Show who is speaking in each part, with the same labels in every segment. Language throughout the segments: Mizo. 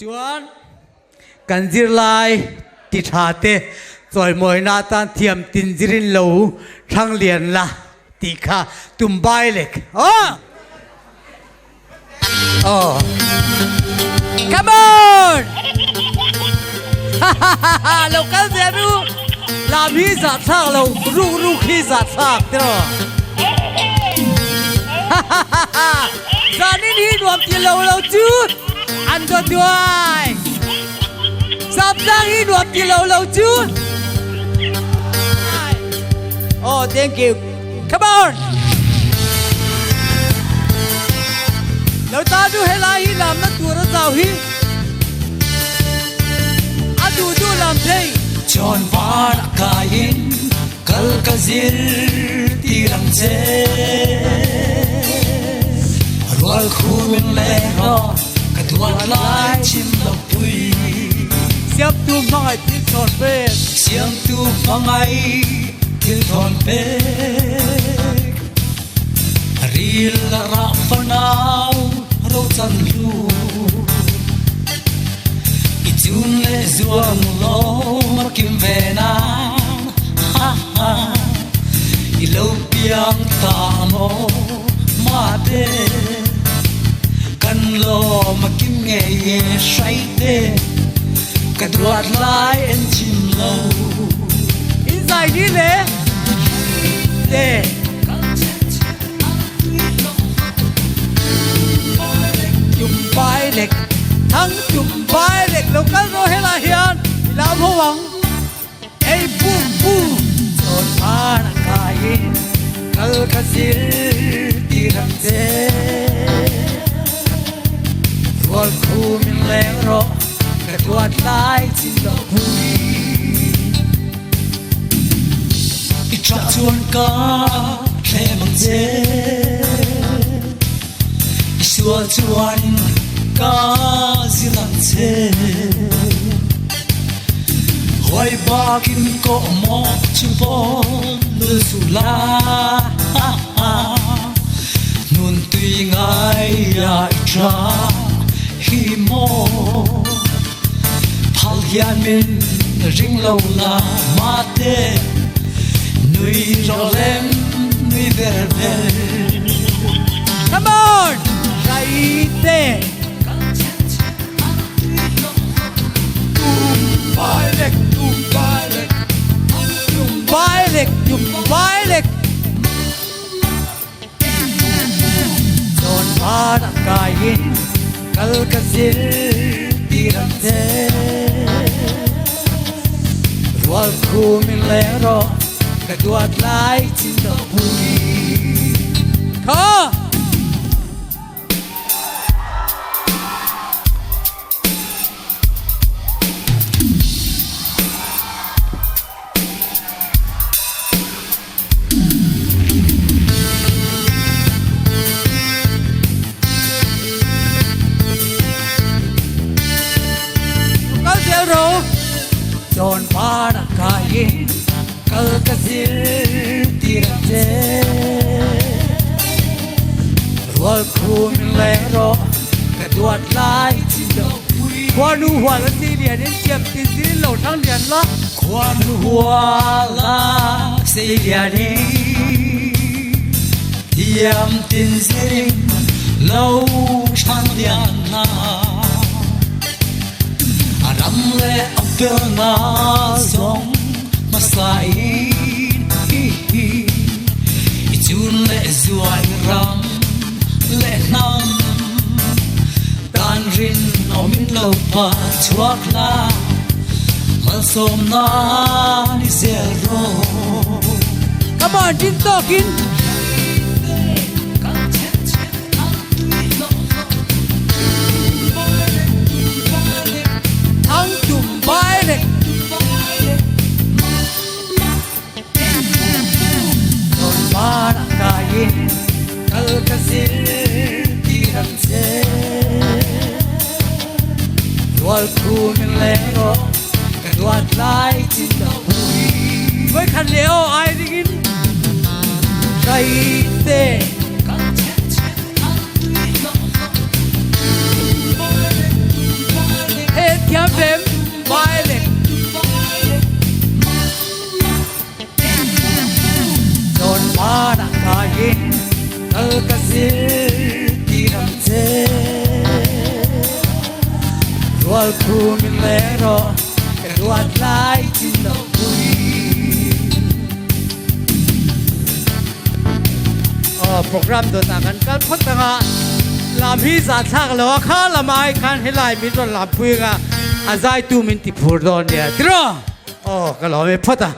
Speaker 1: Chuan kan zirlai ti tha te chawimawina atan thiam tin zirin lo thlang lian la tih kha tum bai lek aw. Aw. Come on! Ha ha ha ha lo kal zel ru lam hi zahthlak lo ruk ruk hi zahthlak tiraw. Ha ha ha ha zanin hi nuam ti lo lo chu an dawt duai. Saptlang hi nuam ti lo lo chu. Oh thank you. Come on! Lo ta du helai hi lamna tur a zau hi. A duh duh lam thei.
Speaker 2: Chawn var a kai in kal ka zir tir ang che. Rual khum in leng rawh ka duat lai chim lo pui.
Speaker 1: Siamtu hmangaih thil thawn pek.
Speaker 2: Siamtu hmangaih thil thawn pek. Ril a rah fanau rochan hlu. I chun le zuang lawm a kim ve nan. Ha ha. I lo piang ta maw mate. Kan lawm a kim ngei e hraite. Ka duat lai en chim lo.
Speaker 1: In zai ni le te. Tum bai lek thang tum bai lek lo kal rawh helai hian i lam ho ang ei bu bu chawn phan a kai in kal ka zir tir ang che rual khum in leng rawh ka duat lai chin lo pui.
Speaker 2: I ṭah chuan ka thlem ang che. I sual chuan ka zil ang che. Huai bakin kawh maw chim pawn lul suh la. Nun tui ngai ah i ṭa hi maw. Phal hian min ring lo la mate nui rawh lem nui ver ver.
Speaker 1: Come on! Raite! Tum bai lek, tum bai lek, tum bai lek, tum bai lek. Zawn van a kai in kal ka zir tir ang che. Rual khum in leng rawh ka duat lai chin lo pui. Kha! Kal zel ro Zawn van a kai in kal ka zir tir ang che Rual khum in leng rawh ka duat lai chin lo pui Khuanu hual a si lian in siam tin zin lo thang lian la.
Speaker 2: Khuanu hual a si lian in thiam tin zin lo thang lian la. A ram le a felna zong hmasa in i chun le zuai ram le hnam tan rin awm in lo pa chhuak la malsawmna ni zel rawh.
Speaker 1: Come on, din tawkin. Thang tum bai lek. Zawn van a kai in kal ka zir tir ang che. Rual khum in leng rawh ka duat lai chin lo pui. Voikhat le aw ai ring in kai te. Tual khumin leng rawh ka duat lai chin lo pui. Aw program dawt ah kan kal phawt ang a, lam hi zah thlak lo a, kha lam ai khan helai min rawn lam pui ang a, a zaitu min ti phur dawn nia tiraw? Aw ka lawm e phawt a.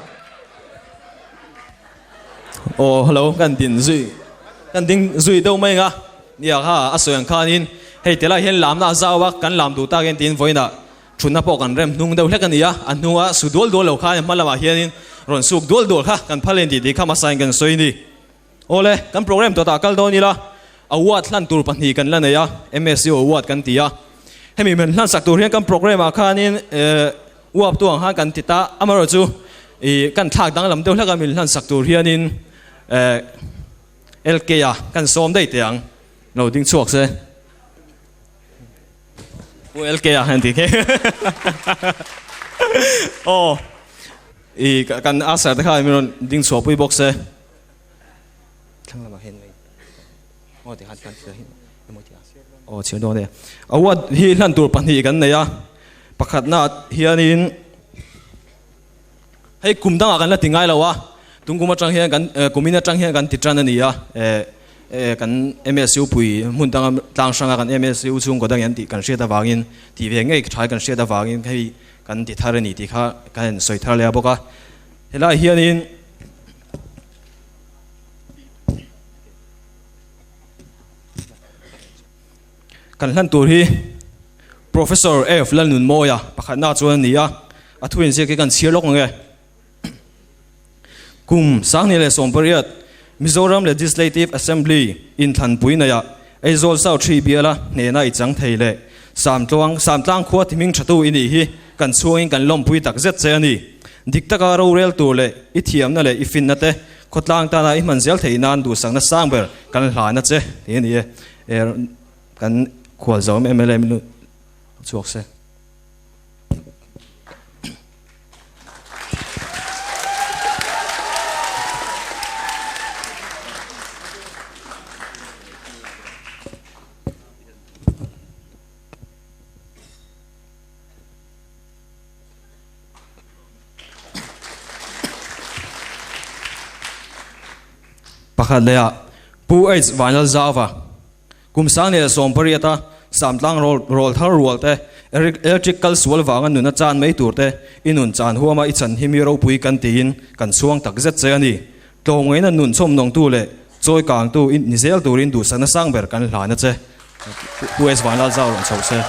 Speaker 3: Aw hello kan din zui kan ding zui deuh mai ang a, nia kha a sawi ang khanin hei tilai hian lamna a zau a, kan lam duh tak hian tiin vawiinah Thutna pawh kan rem hnung deuh hlek a ni a, a hnunga su dual dual lo khan hma lamah hianin rawn suk dual dual kha kan phal en tih tih kha hmasain kan sawi a ni. Awle, kan program tawtah kal dawn ila, award hlan tur pahnih kan la nei a, MSU award kan ti a. Hemi hman hlan sak tur hian kan program ah khanin uap tu ang khan kan ti ta, amaherawh chu ih kan thlak danglam deuh hlek a min hlan sak tur hianin LK a kan sawm daih teh ang, lo ding chhuak se. Pu LK a han ti khi. Aw. I kan asar te kha min rawn ding chhuah pui bawk se. Thlang lamah hian mai. Aw ti khan kan thil hi emaw ti a. Aw chhiar dawn e. Award hi hlan tur pahnih kan nei a. Pakhatna hianin Hei kum dangah kan la ti ngai lo a, tung kum atang hian kan kumin atang hian kan ti tan a ni a, kan MSU pui hmun danga tlang hranga kan MSU chhungkaw dangin an tih kan hriat avangin tih ve ngei tha kan hriat avangin hei kan ti thar a ni tih kha kan han sawi thar leh a bawk a. Helaiah hianin kan hlan tur hi Professor F Lalnunmawia pakhatna chuan a ni a. A thu inziak hi kan chhiar lawk ang e. Kum 2018 Mizoram Legislative Assembly inthlanpui neiah Aizawl South Hrih biala hnehna i chang thei leh Samtluang, Samtlang khua tihming thatu i nih hi kan chhuangin kan lawmpui tak zet che a ni. Dik taka rorel tur leh i thiamna leh i finna te khawtlang tana i hman zel theih nan duhsakna sang ber kan hlana che tih a ni e. Kan khualzawm mla min chhuak se. Pakhat leh ah Pu H Vanlalzauva Kum 2018 a Samtlang rawl thar rual te, electric kal sual vanga nun a chan mai tur te, i nun chan huama i chan hi mi ropui kan tiin kan chhuang tak zet che a ni. Tlawmngaihna nun chhawmnawngtu leh chawi kangtu i ni zel turin duhsakna sang ber kan hlan a che. Pu S. Vanlalzau rawn chhoh se.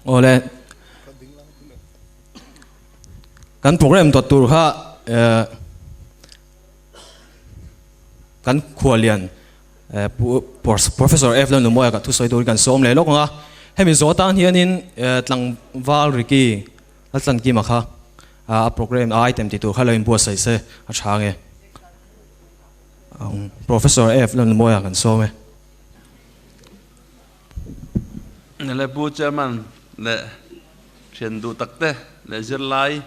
Speaker 3: Awle kan program dawt tur kha kan khualian Professor F Lalnumawia ka thusawi turin kan sawm leh lawk ang a, hemi zawh atan hianin tlangval Ricky Laltlankima kha a program a item ti tur kha lo inbuatsaih se a tha nge. Professor F Lalnumawia kan sawm e.
Speaker 4: Le Pu Chairman leh thian duh tak te leh zirlai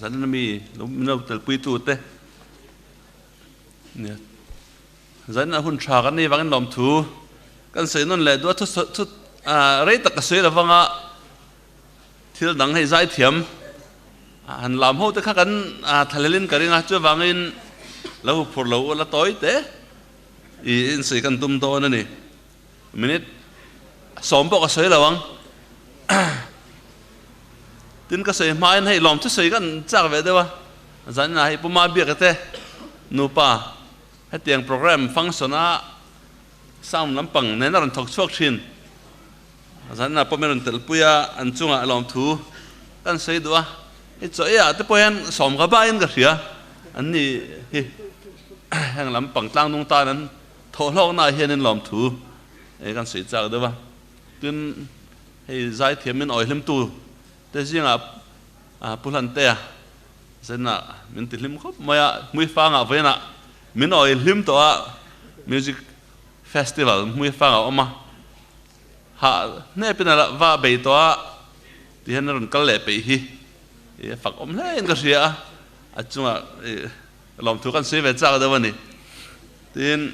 Speaker 4: zan mi min lo telpui tu te nia zan a hun tha kan nei vangin lawmthu kan sawi nawn leh duh a thu rei tak ka sawi lovanga Thil dang hei zaithiam han lam ho te kha kan thalelin ka ring a, chuvangin lo huphur lo ula tawi te i insawi kan tum dawn a ni. Minute sawm pawh ka sawi lo ang. Tin ka sawi hmain hei lawm thusawi kan chak ve deuh a, zaninah hei Puma Biaka te nupa hetiang program function a sound lampang nen a rawn thawk chhuak thin. Zanna pawh min rawn telpui a, an chungah lawmthu kan sawi duh a, i chaw ei ah te pawh hian sawm ka bain ka hria, an ni hi heng lam pang tlang nung tan an thawhhlawkna ah hianin lawmthu kan sawi chak deuh a, tin hei zaithiam min awihlimtu te zingah Pu Hlantea zanah min ti hlim khawp mai a, Hmuifangah vawiinah min awihlim tawh a, music festival Hmuifangah a awm a. Hah hnepin a va bei tawh a, ti hian a rawn kal leh peih hi i a fak awm hle in ka hria a, a chungah i lawmthu kan sawi ve chak deuh a ni. Tin,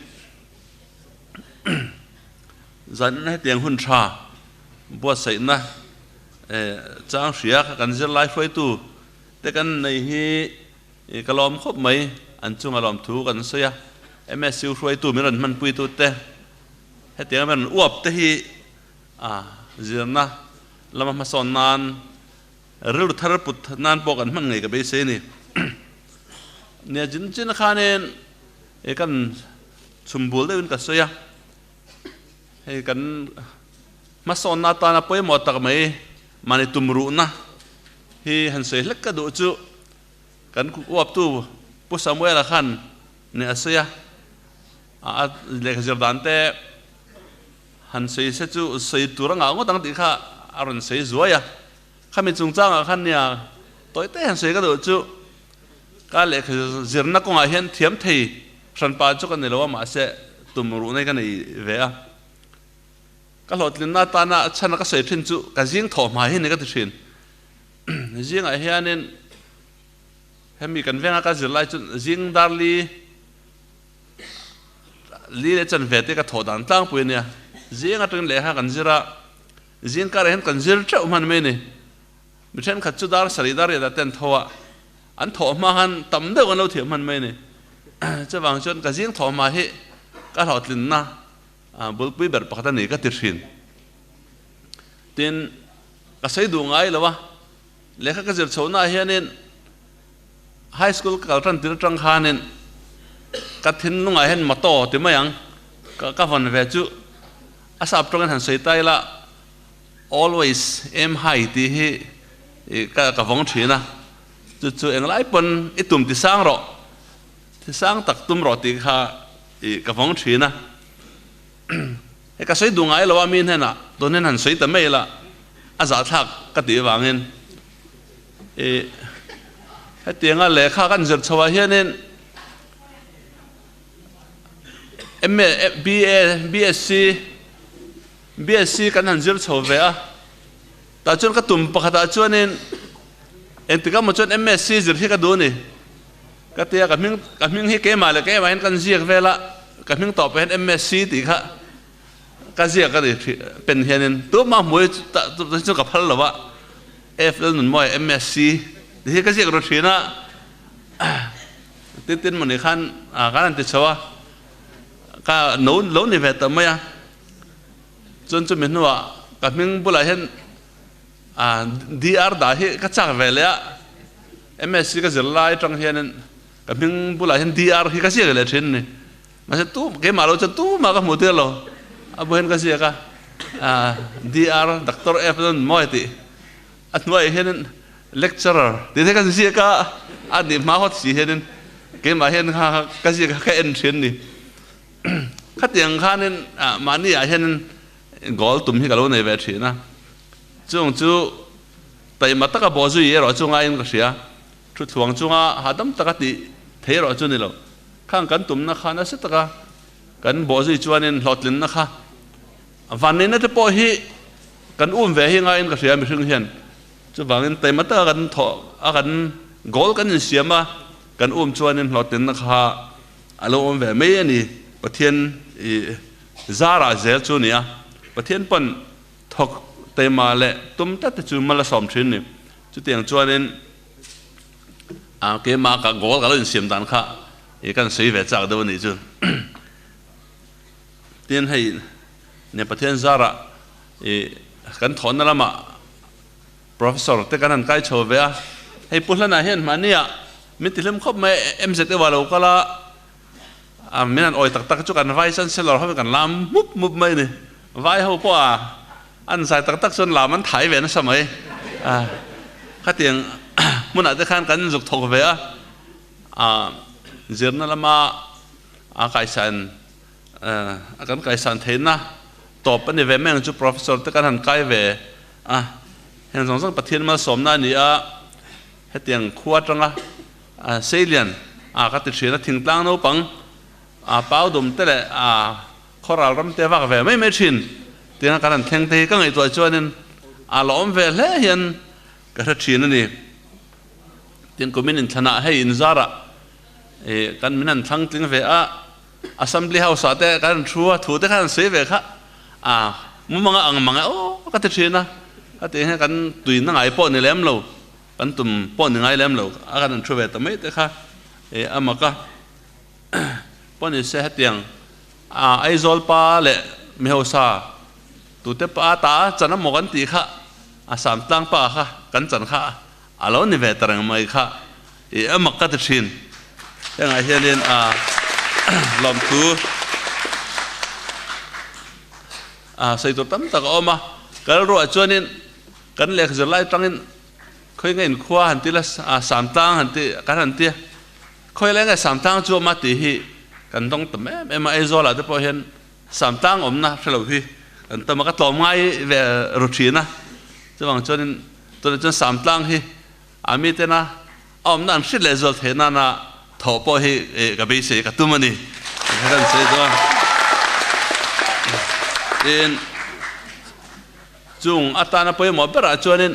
Speaker 4: zanin hetiang hun tha buatsaihna chang hria kha kan zirlai hruaitu te kan nei hi i ka lawm khawp mai, an chunga lawmthu kan sawi a, MSU hruaitu min rawn hmanpuitu te Hetiang hian uap te hi a zirna lama hmasawn nan rilru thar put nan pawh kan hman ngei ka beisei a ni. Nia chin chin khanin e kan chhum bul deuhin ka sawi a, hei kan hmasawnna atana pawimawh tak mai mahni tumruhna hi han sawi hlek ka duh chu kan uaptu Pu Samuela khan nia a sawi a. A lehkha zir dan te han sawi se chu sawi tur a ngah ngawt ang tih kha a rawn sawi zuai a. Khami chungchangah khan nia tawi te han sawi ka duh chu ka lehkha zirna kawngah hian thiam thei hranpa chu ka ni lo a, mahse tum ruh nei ka nei ve a. Ka hlawhtlinna atana chhan a ka sawi thin chu ka zing thawh hma hi ni ka ti thin. Zingah hianin hemi kan venga ka zir lai chu zing darli Li leh chanve te ka thawh dan tlangpui a nia. Zing atangin lehkha kan zir a, zing karah hian kan zir teuh hman mai a ni. Mi thenkhat chu dar sarih dar riatah te an tho a, an thawh hma khan tam deuh an lo thiam hman mai a ni. Chuvang chuan ka zing thawh hma hi ka hlawhtlinna bulpui ber pakhat a ni ka ti thin. Tin, ka sawi duh ngai lo a, lehkha ka zir chhohnaah hianin High school ka kal tan tir atang khanin ka thinlungah hian motto ti mai ang ka ka vawn ve chu a sap tawngin han sawi ta ila always aim high tih hi ih ka ka vawng thin a, chu chu englai pawn i tum ti sang rawh ti sang tak tum rawh tih kha ih ka vawng thin a hei ka sawi duh ngai lo a mi hnenah tun hian han sawi ta mai ila a zahthlak ka tih avangin. I hetianga lehkha kan zir chhoah hianin MA, BA, BSc, BSc kan han zir chho ve a, tah chuan ka tum pakhatah chuanin engtik emaw chuan MSc zir hi ka duh a ni. Ka tia ka hming ka hming hi keimah leh keimah hian kan ziak vel a, ka hming tawpah hian MSc tih kha ka ziak a ni pen hianin tumah hmui chu ka phal lo a. F Lalnunmawia MSc ti hi ka ziak ru thin a, tin tin mawni khan kan han ti chho a, ka no lo ni ve ta mai a, chuan chumi hnuah ka hming bulah hian DR dah hi ka chak ve leh a, MSc ka zir lai atang hianin ka hming bulah hian DR hi ka ziak leh thin a ni, mahse tu keimah lo chuan tumah ka hmuh tir lo, a bu hian ka ziak a. DR Doctor F Lalnunmawia tih a hnuaiah hianin lecturer tih te kan ziak a, a nih hma hawt si hianin keimah hian kha ka ziak a ka en thin a ni. Khatiang khanin mahni ah hianin goal tum hi ka lo nei ve thin a, chung chu taima taka bawh zui erawh chu ngaiin ka hria, thuthluang chunga hahdam taka tih thei erawh chu ni lo, khang kan tumna kha nasa taka Kan bawhzui chuanin hlawhtlinna kha vanneihna te pawh hi kan um ve hi ngaiin ka hria mihring hian. Chuvangin taima taka kan thawh a kan goal kan insiam a kan um chuanin hlawhtlinna kha a lo awm ve mai a ni. Pathian i zarah zel chu a ni a, Pathian pawn thawk taima leh tum tlat te chu mal a sawm thin a ni. Chutiang chuanin keimah ka goal ka lo insiam dan kha I kan sawi ve chak deuh a nih chu. Tin hei ne Pathian zarah i kan thawhna lamah Professor te kan han kai chho ve a, hei Pu Hlana hian mahniah min ti hlim khawp mai MZ ewa lo kal a, min han awi tak tak chu kan Vice Chancellor ho hi kan lam mup mup mai a ni. Vai ho pawh a an zai tak tak chuan lam an thai ve nasa mai. Khatiang hmunah te khan kan zuk thawk ve a. A zirna lama a kaisan a kan kaisan theihna tawp a ni ve mai ang chu Professor te kan han kai ve a, heng zawng zawng Pathian malsawmna a ni a, hetiang khua atanga Seilian a ka ti thin a, thingtlang naupang a pau dum te leh a khawral ram te vak ve mai mai thin. Tianga kan han thleng te hi ka ngaihtuah chuanin a lawm ve hle hian ka hre thin a ni. Tin, kumin inthlanah hei inzarah ih kan min han thlang tling ve a, Assembly House ah te kan han thu a, thu te khan han sawi ve kha a mumanga ang mang e aw ka ti thin a, hetiang hian kan tuina ngai pawh ni lem lo, kan tum pawh ni ngai lem lo a kan han thu ve ta mai te kha ih a mak a. Pawh ni se hetiang a Aizawl pa leh Mihosa tute pa ta chan a maw kan tih kha a Samtlang pa kha kan chan kha a lo ni ve ta reng mai kha i a mak ka ti thin. Hengah hianin a lawmthu a sawi tur tam tak a awm a, kal ruah chuanin kan lehkha zirlai tangin khawi nge inkhua han ti la Samtlang han ti kan han ti a. Khawilai nge Samtlang chu awm a tih hi kan dawng tam em em a, Aizawlah te pawh hian Samtlang awmna hre lo hi kan tam a, ka tlawm ngai ve ru thin a, chuvang chuanin tunah chuan Samtlang hi a mi tena a awmna an hriat leh zual theih nana thawh pawh hi ka beisei ka tum a ni tih kan sawi duh a. Tin, chung atana pawimawh berah chuanin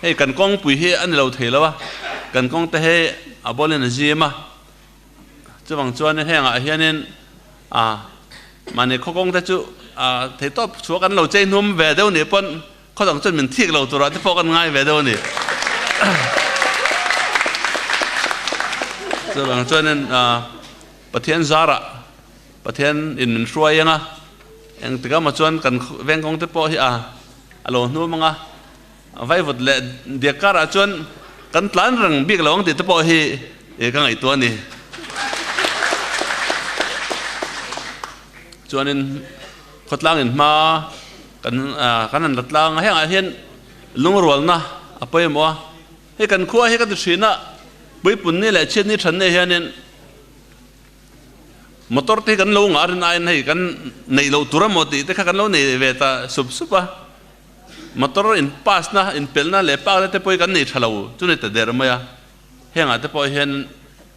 Speaker 4: hei kan kawngpui hi a ni lo thei lo a, kan kawng te hi a bawlin a zim a, chuvang chuanin hengah hianin a mahni khaw kawng te chu a theitawp chhuah kan lo chei hnum ve deuh nih pawn khaw dang chuan min thik lo turah te pawh kan ngai ve deuh a ni. Chuvang chuanin Pathian zarah Pathian in min hruai ang a, engtik emaw chuan kan veng kawng te pawh hi a a lo hnum ang a, vaivut leh diak karah chuan kan tlan reng bik lo ang tih te pawh hi ka ngaihtuah a ni. Chuanin khawtlang in hma kan kan han la tlang a, hengah hian lungrualna a pawimawh a, hei kan khua hi ka ti thin a, puipunni leh chhiatni thanni hianin Motor te hi kan lo ngah rin aiin hei kan neih loh tur emaw tih te kha kan lo nei ve ta sup sup a, motor in pass na in pelh na leh park na te pawh hi kan nei tha lo chu ni ta der mai a, hengah te pawh hian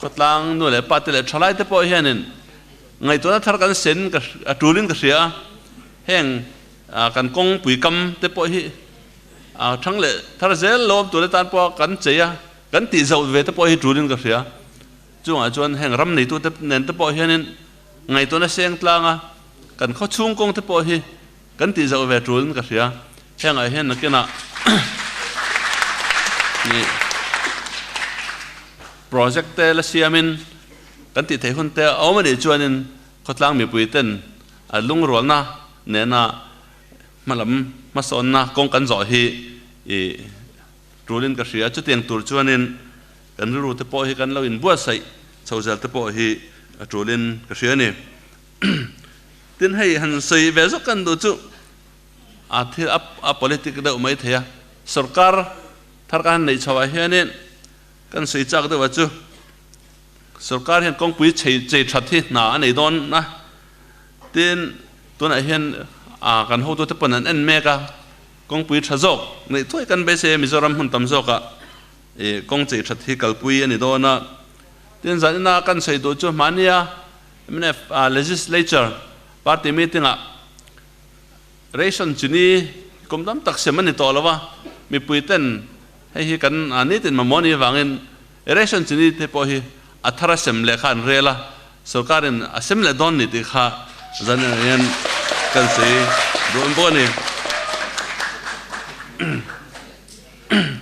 Speaker 4: khawtlang nu leh pa te leh thalai te pawh hianin ngaihtuahna thar kan sen ka a tulin ka hria a, heng kan kawngpui kam te pawh hi a thang leh thar zel lo awm tur atan pawh kan chei a, kan tih zauh ve te pawh hi tulin ka hria. Chungah chuan heng ram neitute nen te pawh hianin ngaihtuahna seng tlang a, kan khaw chhung kawng te pawh hi kan tih zauh ve tulin ka hria. Hengah hian nakinah nih project te la siamin kan tih theih hun te a awm a nih chuanin khawtlang mipui ten a lungrualna nena hmalam hmasawnna kawng kan zawh hi ih tulin ka hria. Chutiang tur chuanin Kan rilru te pawh hi kan lo inbuatsaih chho zel te pawh hi a tulin ka hria a ni. Tin, hei han sawi ve zawk kan duh chu a thil a politic deuh mai thei a, sorkar thar ka han neih chho ah hianin kan sawi chak deuh ah chu sorkar hian kawngpui chei chei that hi hna a nei dawn a, tin tunah hian a kan hotute pawn an en mek a, kawngpui tha zawk neih thuai kan beisei a Mizoram hmun tam zawkah. I kawng chei that hi kalpui a ni dawn a. Tin, zanina kan sawi duh chu hmania mnf Legislature Party meeting ah ration chini kum tam tak sem a ni tawh lo a, mipui ten hei hi kan nitin mamawh a nih avangin ration chini te pawh hi a thar a sem leh kha an rel a, sorkar in a sem leh dawn ni tih kha zanin ah hian kan sawi duh bawk a ni.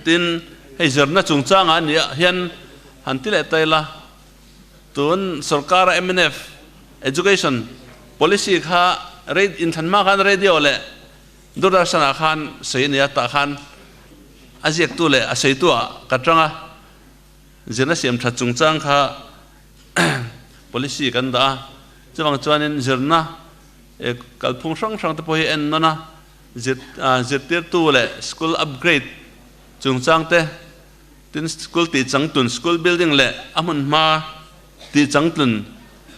Speaker 4: Tin, hei zirna chungchangah a nih hian han ti leh ta ila, tun sorkara mnf Education Policy kha inthlan hma khan radio leh Doordarshan-ah khan sawi a ni a, tah khan a ziaktu leh a sawitu-ah ka tang a, zirna siam that chungchang kha policy kan dah a, chuvang chuanin zirna kalphung hrang hrang te pawh hi en nawn a, Zirtirtu leh school upgrade chungchang te, tin school tihchangtlun, school building leh a hmunhma tihchangtlun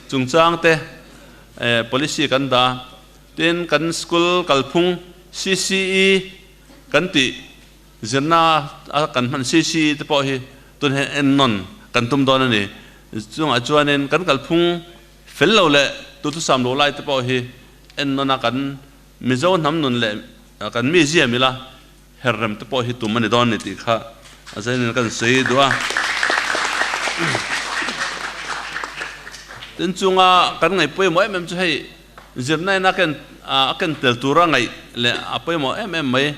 Speaker 4: chungchang te policy kan dah a. Tin, kan school kalphung CCE kan tih zirna a kan hman CCE te pawh hi tun hian ennawn kan tum dawn a ni. Chungah chuanin kan kalphung fel lo leh tuthusam lo lai te pawh hi ennawn a kan. Mizo hnam nun leh kan mizia mila her rem te pawh hi tum a ni dawn ni tih kha a zainin kan sawi duh a. Tin chunga kan ngaih pawimawh em em chu hei zirna in a ken a ken tel tura ngaih leh a pawimawh em em mai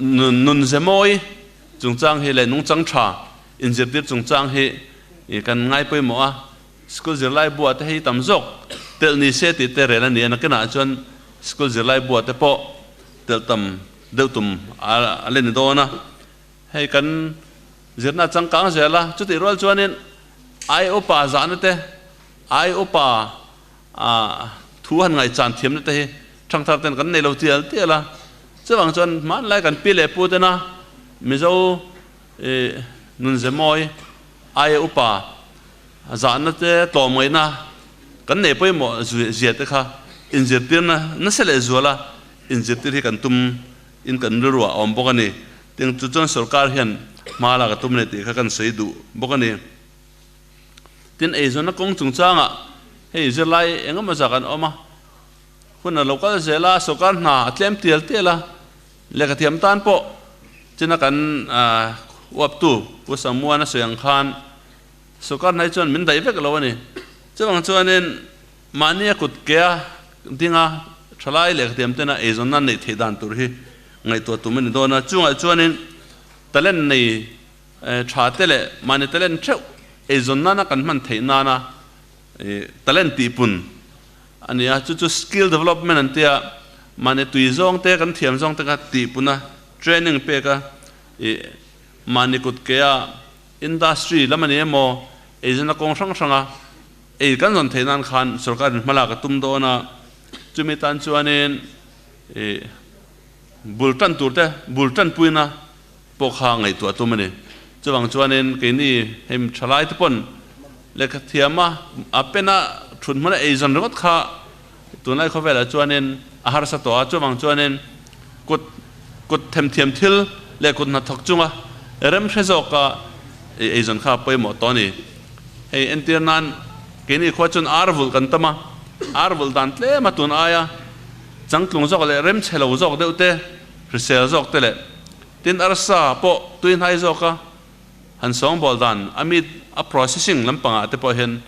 Speaker 4: nun ze mawi chungchang hi leh nungchang tha inzirtir chungchang hi kan ngai pawimawh a. School zirlai buah te hei tam zawk telh ni se tih te rel a ni a, nakinah chuan school zirlai buah te pawh telh tam deuh tum a la ni dawn a. Hei kan zirna a changkang zel a, chutih rual chuanin ai upa zahna te, ai upa thu han ngaihchan thiamna te hi thangthar ten kan nei lo tial tial a. Chuvang chuan hmanlai kan pi leh pu tena Mizo nunze mawi ai upa Zahna te tlawmngaihna kan nei pawimawh zia te kha inzirtirna nasa leh zuala inzirtir hi kan tum in kan rilruah a awm bawk a ni. Tiang chu chuan sorkar hian hma lak a tum a ni tih kha kan sawi duh bawk a ni. Tin, eizawnna kawng chungchangah hei zirlai engemaw zah kan awm a, hun a lo kal zel a, sorkar hna a tlem tial tial a, Lehkha thiam tan pawh china kan uaptu Pu Samuan a sawi ang khan sawrkar hnai chuan min daih vek lo a ni. Chuvang chuanin mahni a kut kea dinga thalai lehkha thiam tena eizawn nan neih theih dan tur hi ngaihtuah tum a ni dawn a. Chungah chuanin talent nei tha te leh mahni talent theuh eizawn nana kan hman theih nana talent tihpun A ni a, chu chu skill development an tia, mahni tui zawng te kan thiam zawng te kha tihpun a, training pek a, ih mahni kut ke a industry lam a ni emaw, eizawnna kawng hrang hrang a ei kan zawn theih nan khan sorkar in hmalak a tum dawn a, chumi tan chuanin ih bul tan tur te bul tanpuina pawh kha ngaihtuah tum a ni. Chuvang chuanin keini hei thalai te pawn lehkha thiama a pena thut hmuna eizawn ringawt kha tunlai khawvelah chuanin a harsa tawh a, chuvang chuanin kut kut themthiam thil leh kut hnathawk chunga rem hre zawka eizawn kha a pawimawh tawh a ni. Hei entir nan keini khua chuan ar vulh kan tam a, ar vulh dan tlem a tun aia changtlung zawk leh rem chhe lo zawk deuh te hrisel zawk te leh Tin arsa pawh tui hnai zawka han sawngbawl dan a meat a processing lampangah te pawh hian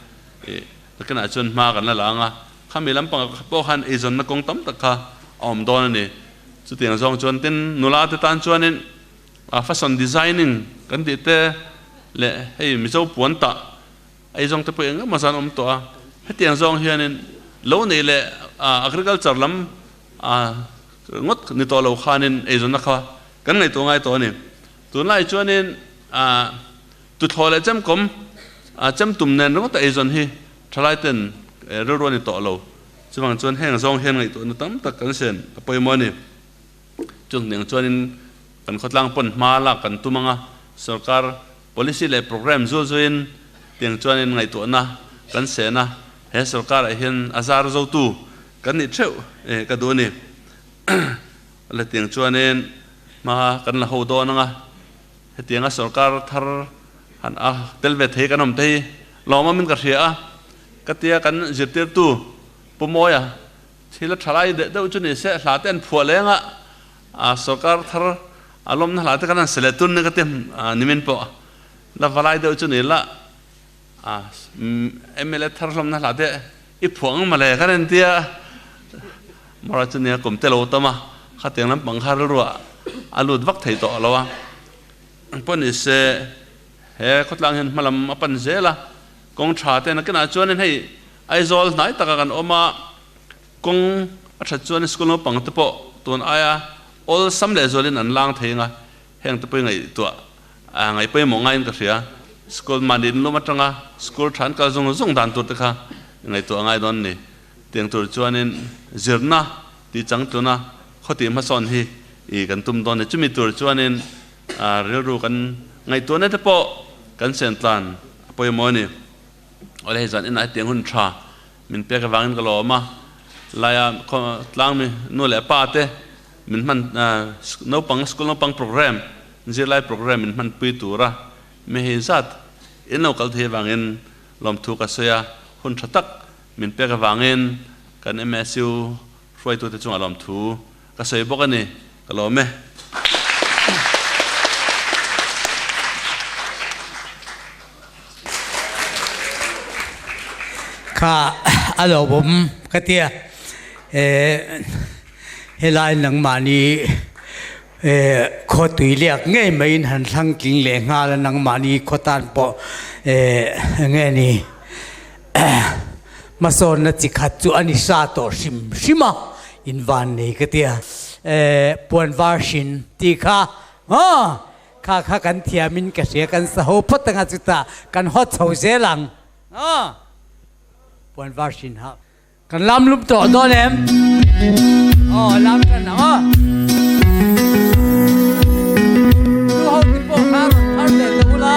Speaker 4: ih nakinah chuan hma kan la la ang a, khami lampangah pawh khan eizawnna kawng tam tak kha a awm dawn a ni. Chutiang zawng chuan tin nula te tan chuanin a fashion designing kan tih te leh hei Mizo puan tah eizawng te pawh eng emaw zan awm tawh a, hetiang zawng hianin lo neih leh agriculture lam a Ngawt ni tawh lo khanin eizawnna kha kan ngaihtuah ngai tawh a ni. Tunlai chuanin tuthlawh leh chemkawm, chemtum nen ringawta eizawn hi thalaiten rilru a ni tawh lo. Chuvang chuan heng zawng hian ngaihtuahna tam tak kan sen a pawimawh a ni. Chung hniang chuanin kan khawtlang pawn hma lak kan tum anga sorkar policy leh programme zul zuiin tiang chuanin ngaihtuahna kan sen a, he sorkarah hian a zar zotu Kan nih theuh e ka duh a ni. Letiang chuanin hma kan la ho dawn ang a, hetianga sorkar thar han a tel ve thei kan awm te hi lawmawmin ka hria a, ka tia kan zirtirtu Pu Mawia thil a tha lai deuh deuh chu ni se hla te an phuah leng a, a sorkar thar a lawmna hla te kan han se leh tun ni ka ti nimin pawh la va lai deuh chu ni la a mla thar hlawmna hla te I phuah ang mawle ka rawn tia Mara chu nia kum te lo tam a, khatiang lampang kha rilruah a lut vak thei tawh lo a. Pawh ni se he khawtlang hian hma lam a pan zel a, kawng tha te nakinah chuanin hei Aizawl hnai taka kan awm a, kawng a that chuan school naupang te pawh tun aia awlsam leh zualin an lang thei ang a, heng te pawh i ngaihtuah A ngaih pawimawh ngaiin ka hria. School mahni inlum atanga school tha an kal zung zung dan tur te kha ngaihtuah a ngai dawn a ni. Tiang tur chuanin zirna tih changtluna khawtih hmasawn hi i kan tum dawn a ni. Chumi tur chuanin rilru kan ngaihtuahna te pawh kan sen tlan a pawimawh a ni. Awle hei zan inah hetiang hun tha min pek avangin ka lawm a. Laia tlangmi nu leh pa te min hman naupang school naupang program Zirlai program in hmanpui tura mi hei zat in lo kal thei avangin lawmthu ka sawi a, hun tha tak min pek avangin kan MSU hruaitute chungah lawmthu ka sawi bawk a ni. Ka lawm e.
Speaker 1: Kha a lawmawm ka tia helai nangmahni Khawtui liak ngei maiin han thlang tling leh nghal a, nangmahni khaw tan pawh enge ni hmasawnna chi khat chu a ni sa tawh hrim hrim a, invan nei ka tia. Puan var hrin tih kha kha kha kan thiamin ka hria, kan sa ho phawt anga chutah kan haw chho zel ang. Puan var hrin ha. Kan lam lup tawh dawn em? Aw, lam tan ang aw. Nu ho te pawh kha rawn thar leh ta ula.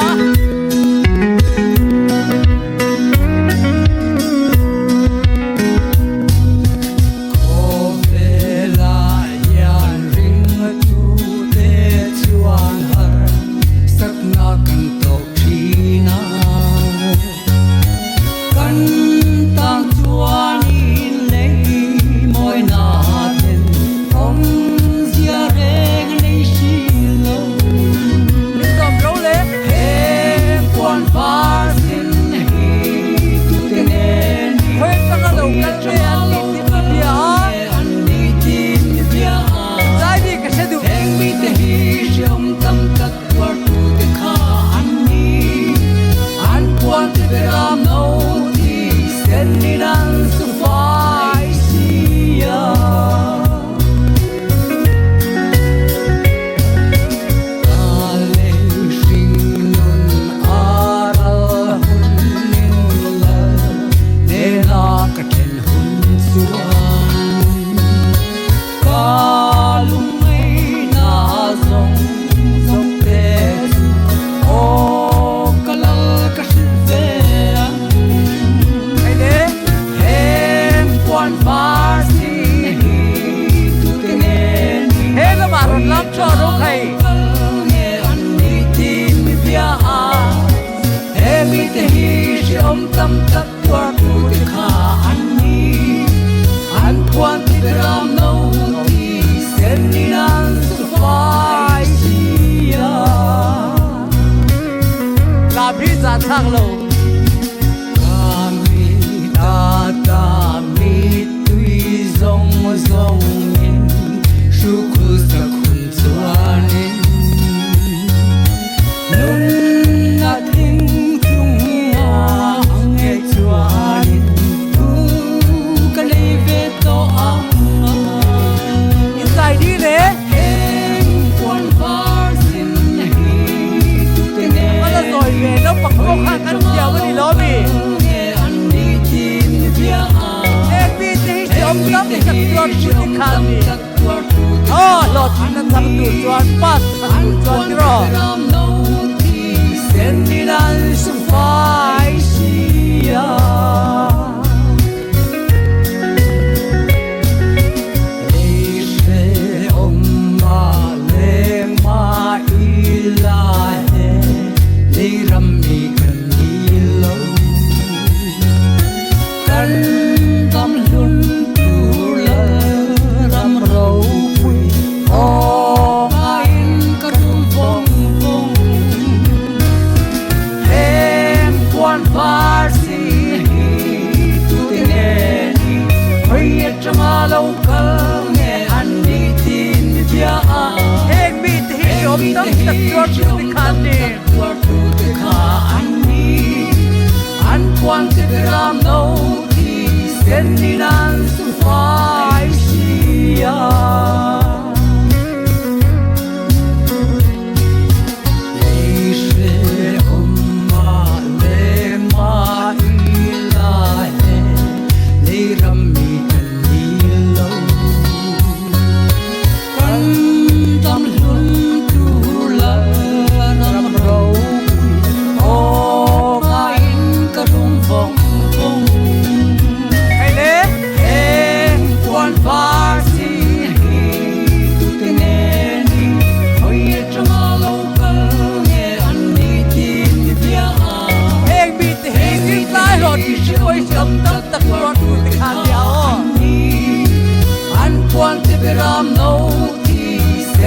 Speaker 2: Khawvelah hian ringtute chuan har sakna kan tawk thin a. Kan tan chuanin lei mawina ten awmzia reng nei si lo.
Speaker 1: Min sawm ro le.
Speaker 2: He puan var sin hi tute nge ni?
Speaker 1: Khawi atanga lo kal nge an nih tin mi bia a?
Speaker 2: An nih tin mi bia a?
Speaker 1: Zai mi ka hre duh.
Speaker 2: Heng mite hi hreawm tam tak Tuartute kha an ni, an puante ber a no ti senin an su fai si a. Ka lei hring nun a ral hun in lal nena ka then hun chuan. Ka lungngaihna zawng zawng te chu aw ka lal ka hrilh ve ang. Heng puan var sin hi tute nge ni?
Speaker 1: He lamah rawn lam chu a ro thei.
Speaker 2: Kal nge an nih tin mi bia a? He mite hi hreawm tam tak Tuartute kha an ni, an phuan ti ber no ti senin an su fai si a.
Speaker 1: Lam hi zah thlak lo.
Speaker 2: Ka mi ta ta mi tui zawng zawngin hrukhul sakhun chuanin. Nunna thing chunga nge chuanin thu ka nei ve tawh ang a.
Speaker 1: In zai dih le.
Speaker 2: Heng puan var sin hi tute nge
Speaker 1: A la zawi ve naupang pawh khan kan thiam a ni lo mi.
Speaker 2: Nge an nih tin bia a.
Speaker 1: Heng mite hi hreawm tam tak tuar tu te kha an ni. Aw hlawhtlinna chang tur chuan pass chang tur chuan tiraw.
Speaker 2: Kan dam hlun tur Lalram ropui aw ngaiin ka rum vawng vawng. Heng puan var sin hi tute nge ni? Khawi atanga lo kal nge an nih tin mi bia a?
Speaker 1: Heng mite hi i awm tam tak tuar tu te kha an ni.
Speaker 2: Tuar tu te kha an ni. An puan te ber no thi senin an su fai si a. Lei hrehawm mah le mah ila he, lei ram mi kan ni lo. Kan dam hlun tur Lalram ropui aw ngaiin ka rum vawng vawng.
Speaker 1: Hei le.
Speaker 2: Heng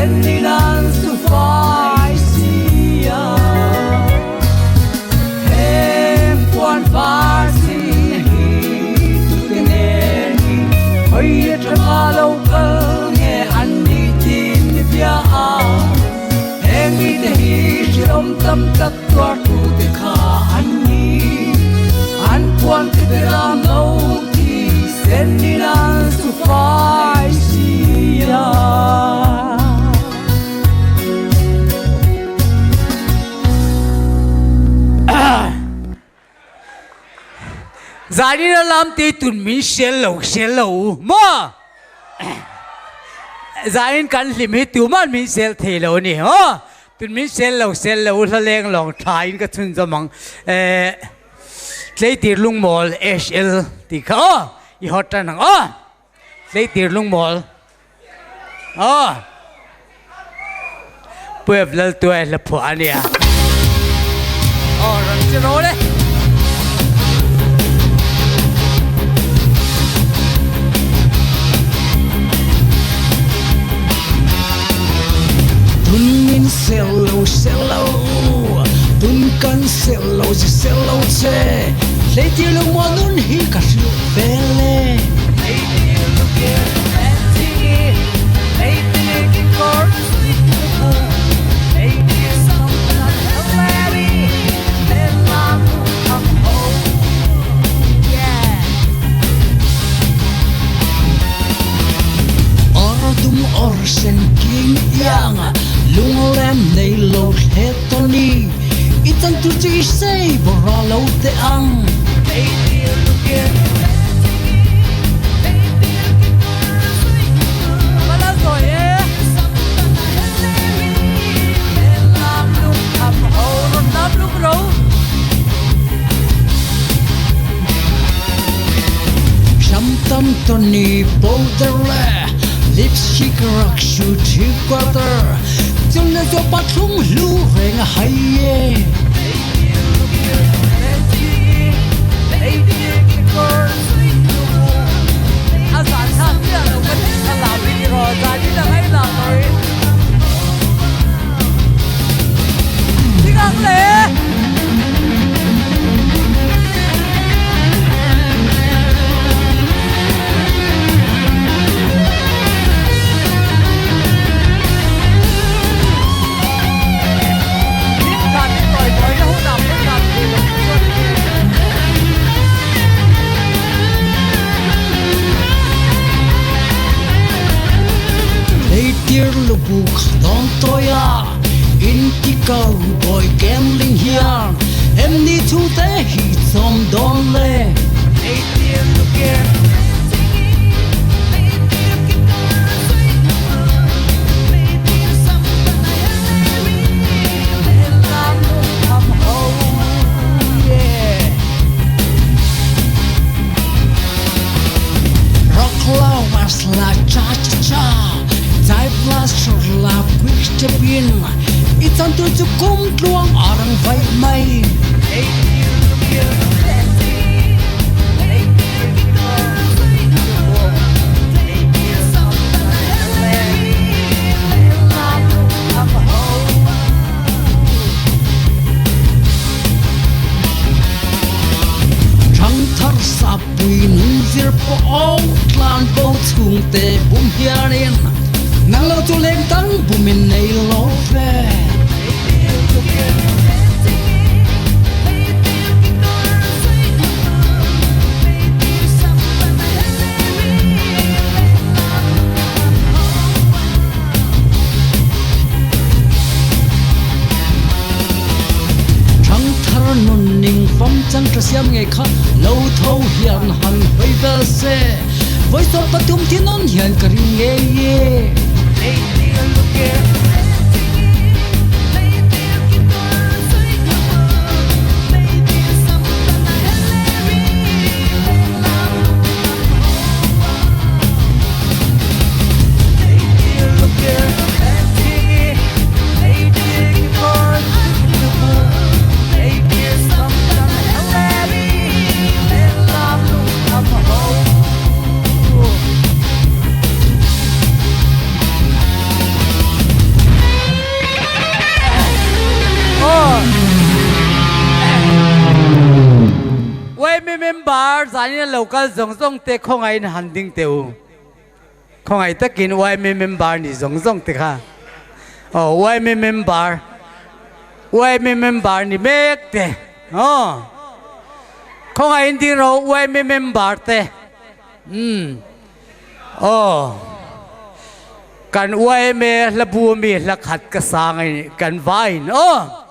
Speaker 1: sen in an su fai si a. Heng puan var sin hi tute nge ni, hawi atanga lo kal nge an nih tin ni bia a. Heng mite hi hrehawm tam tak tuartu te kha an ni, an puan te ber a no thi sen in an su fai si a. Zanin a lam te tun min hrial lo hrial lo u maw? Zanin kan hlim hi tuman min sel thei lo a ni maw? Tun min sel lo sel lo u hlaleng lawng tha in ka chhun zawm ang. Eh Tleitir lungmawl HL tih kha aw i hawt tan ang aw. Tleitir lungmawl aw. Puep Laltuai hla phuah a nia. Aw rawn che rawl e.
Speaker 2: Tun min sel lo sel lo, tun kan sel lo che sel lo che, hleitir lo maw nun hi ka hrilh vel e.
Speaker 1: Hleitir lukir Anthony, hleitir kekawr suihtu, hleitir samtan Hillary, lehlam ang ho. Yeah.
Speaker 2: Or dum or sen king iang lunglem nei lo hle Tony i chan tur chu i sei bawra lo teh ang. Sam tam Tony powder le lipstick rak su three quarter chun le zo pathum hlu reng a hai e. Leitir lubuk dawn tawi a inti cowboy gambling hian em ni thu te hi chawm dawn le. Rock la was la cha cha cha Jive la sur la quick step in I chan tur chu kum tluang a rang vaih mai. Thangthar sapui nun zir pawh aw tlan bo chhungte bum hianin nang lo chu leng dang bumin nei lo ve. Thangthar nun ning fam chang tha siam ngei kha lo tho hian han hawi vel se, vawi sawm pathum thi nawn hian ka ring ngei e.
Speaker 1: Zanin a lo kal zawng zawng te khawngaihin han ding teh u. Khawngaih takin yma member ni zawng zawng te kha aw yma member yma member ni mek te aw khawngaihin ding rawh u yma member te umm aw kan yma hlabu ami hla khat ka sang a kan vaiin aw.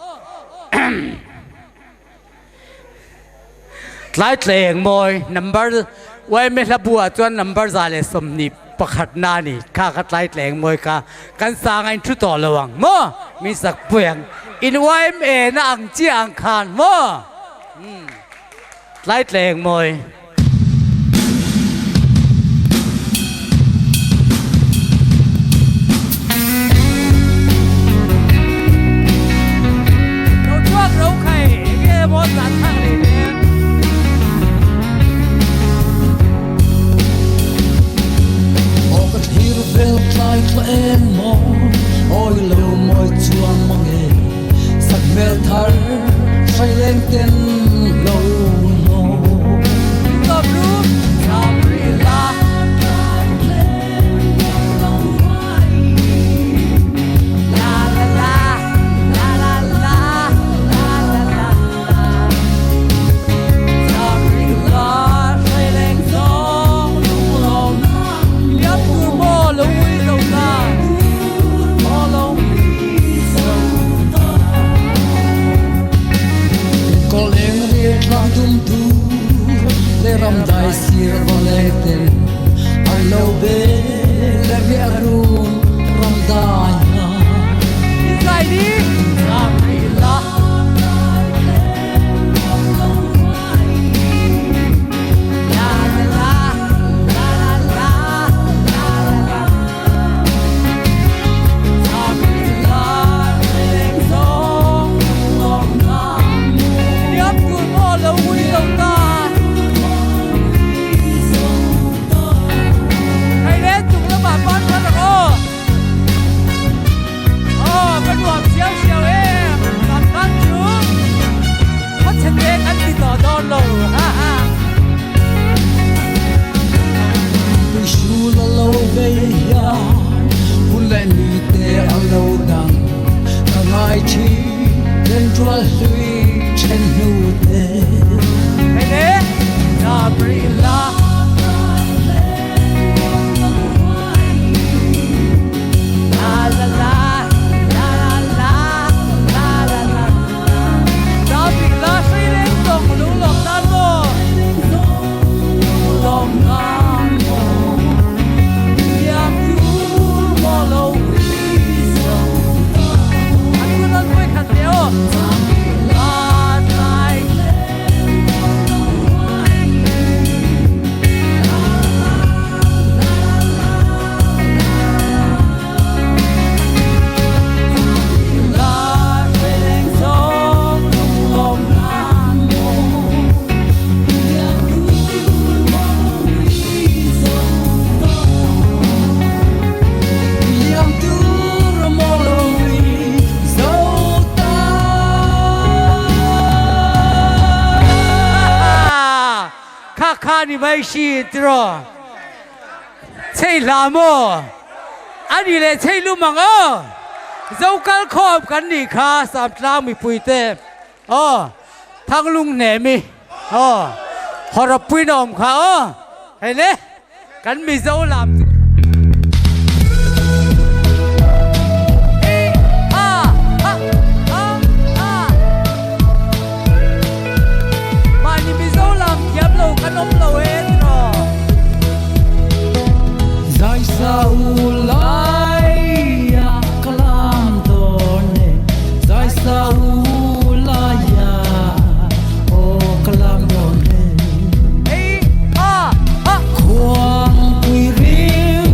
Speaker 1: Tlaitleng mawi number YMA hlabu ah chuan number 121 na ni kha kha tlaitleng mawi kha kan sang a in thu tawh lo ang maw min sak pui ang in YMA na ang chiah ang khan maw tlaitleng mawi. Lo chhuak ro khai enge maw zan thak rih le.
Speaker 2: Aw ka thlir vel tlai thla eng maw awi lo mawi chuang mang e sak hmel thar hrai leng ten lo
Speaker 1: Kha kha ni mai si tiraw chei hlah maw ani le chei lum ang aw zokal khawm kan nih kha Samtlang mipui te aw Thanglung hnemi aw hawrawppui na awm kha aw hei le kan Mizo lam chu Mahni Mizo lam thiam lo kan awm lo e tiraw.
Speaker 2: Zaisa u laia ka lam dawn e Zaisa u laia aw ka lam dawn e. Khuangpui ril.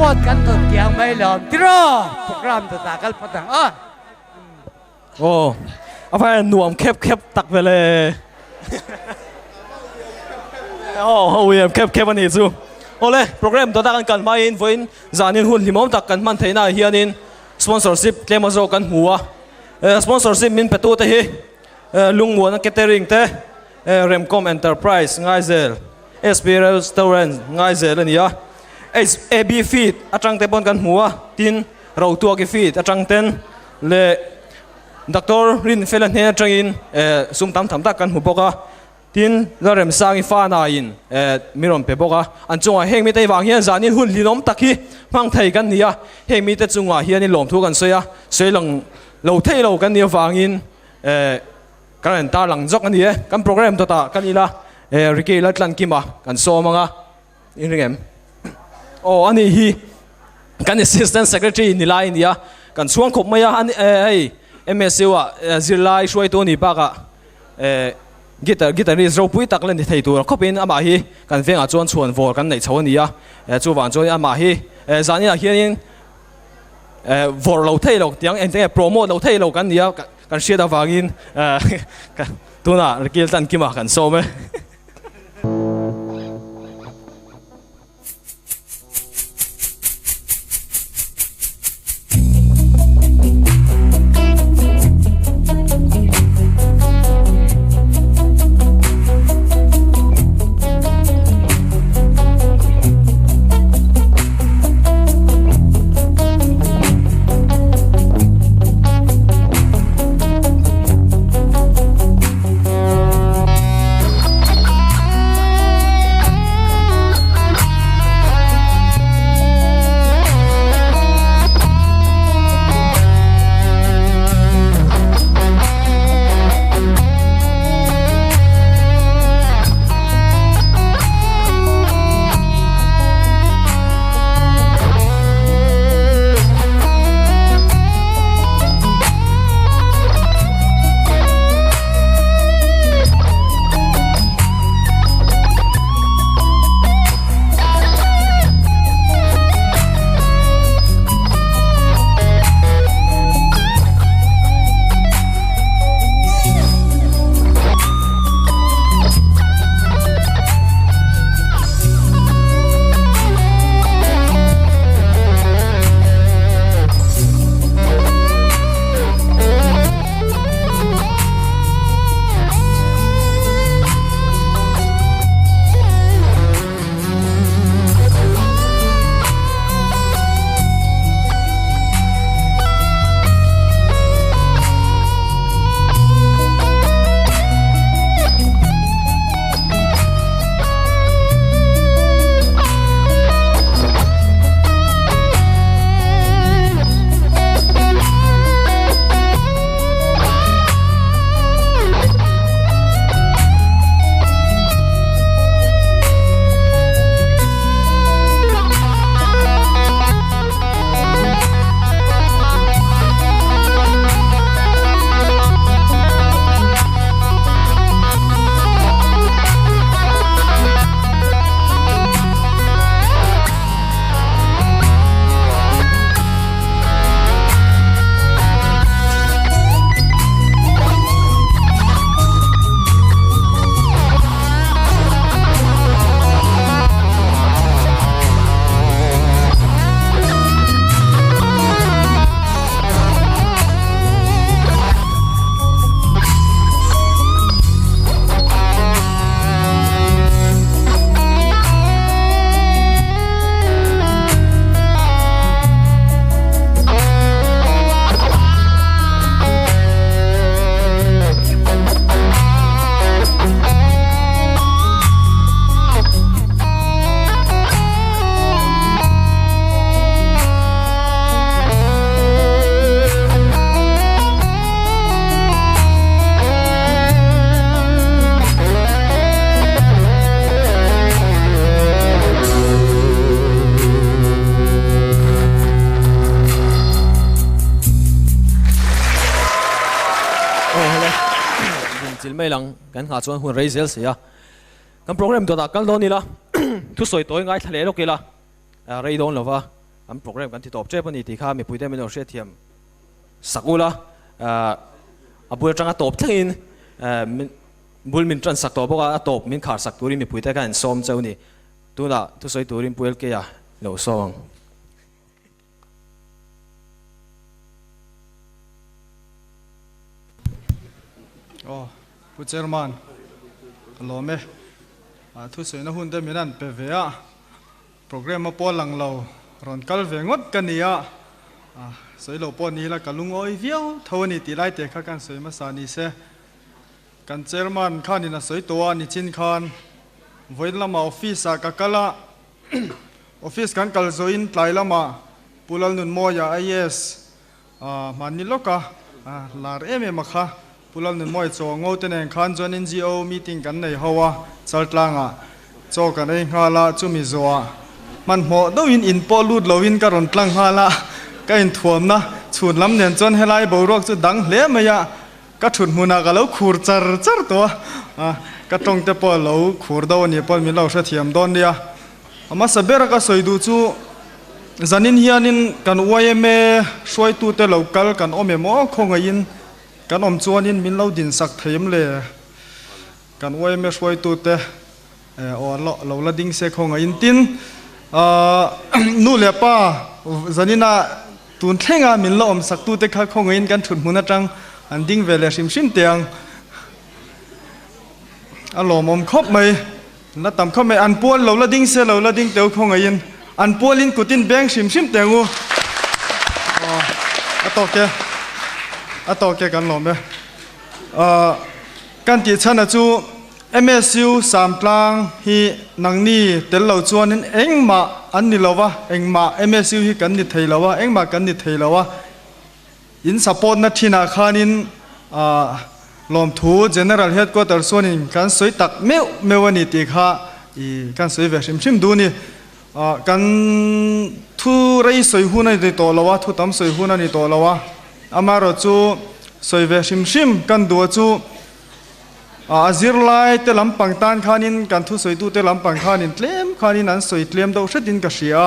Speaker 1: Phone kan thawn kiang mai lawm tiraw program ta ta kal phawt ang aw.
Speaker 3: Aw a va nuam khep khep tak ve le. Aw ho em khep khep a nih chu. Awle program dawt a kan kal hmain vawiin zanin hun hlimawm tak kan hman theihna ah hianin sponsorship tlem a zawk kan hmu a. Sponsorship min pe tute hi Lungmuana Catering te, Remcom Enterprise Ngaizel, SP Restaurant Ngaizel a ni a. AB Feed atang te pawn kan hmu a, tin Rotuaki Feed atang ten leh Doctor Rinfela hnen atangin sum tam tham tak kan hmu bawk a. Tin, Lalremsangi fanaiin mi rawn pe bawk a, an chungah heng mite vang hian zanin hun hlinawm tak hi hmang thei kan ni a, heng mite chungah hianin lawmthu kan sawi a, sawi lang lo thei lo kan nih avangin kan rawn tarlang zawk a ni e. Kan program dawtah kan ila Ricky Laltlankima kan sawm ang a, in ring em? Aw a nih hi kan Assistant Secretary ni lai a ni a, kan chhuang khawp mai a, hei MSU ah zirlai hruaitu a nih bakah Guitar guitarist ropui tak la ni thei tur khawpin amah hi kan vengah chuan chhuan vawr kan neih chho a ni a, chuvang chuan amah hi zaninah hianin vawr lo thei lo tiang engtin nge promote lo thei lo kan ni a, kan hriat avangin tunah Rikil Tankima kan sawm e. Kan nghah chuan hun rei zel si a, kan program dawtah kal dawn ila, thusawi tawi ngaithla leh lawk ila, rei dawn lova. Kan program kan ti tawp tep a ni tih kha mipuite min lo hriatthiam sak ula, a bul atanga tawp thlengin bul min tan sak tawh bawk a, a tawp min khar sak turin mipuite khan in sawm cheu a ni. Tunah thusawi turin Pu LK-a lo sawm ang.
Speaker 5: Aw, Pu Chairman, ka lawm e. Thusawi na hun te min han pe ve a. Programme a pawh lang lo, rawn kal ve ngawt ka ni a, sawi lo pawh ni ila ka lungawi viau tho a ni tih lai te kha kan sawi hmasa ni se. Kan chairman khanin a sawi tawh a, nichin khan vawiin lamah office ah ka kal a, office kan kal zawhin tlai lamah Pu Lalnunmawia IAS hmanni lawka lar em em a kha Pu Lalnunmawia chaw ngo te nen khan chuan NGO meeting kan nei ho a, Chaltlangah chaw kan ei nghal a, chumi zawhah hmanhmawh deuhin in pawh lut loin ka rawn tlang nghal a, ka inthuamna chhun lam nen chuan helai boruak chu dang hle mai a, ka thut hmunah ka lo khur char char tawh a, ka tawng te pawh a lo khur deuh a nih pawh min lo hrethiam dawn nia. A hmasa bera ka sawi duh chu zanin hianin kan yma hruaitute lo kal kan awm em aw khawngaihin kan awm chuanin min lo dinsak thei em le? Kan yma hruaitute aw lo la ding se khawngaihin tin nu leh pa zanina tun thlenga min la awm saktute kha khawngaihin kan thut hmun atang an ding ve leh hrim hrim teh ang a lawmawm khawp mai. La tam khawp mai, an pual lo la ding se lo la ding teu khawngaihin an pualin kutin beng hrim hrim teng u. Aw a tawk e, a tawk e kan lawm e. Kan tih chhan a chu MSU Samtlang hi nangni tel lo chuanin engmah an ni lo va, engmah MSU hi kan ni thei lo a, engmah kan ni thei lo a. In support na thinah khanin lawmthu General Headquarter chuanin kan sawi tak meuh meuh a ni tih kha i kan sawi ve hrim hrim duh a ni. Kan thu rei sawi hun a ni tawh lo a, thu tam sawi hun a ni tawh lo a, amaherawh chu sawi ve hrim hrim kan duh a chu a zirlai te lampang tan khanin kan thusawitute lampang khanin tlem khanin an sawi tlem deuh hretin ka hria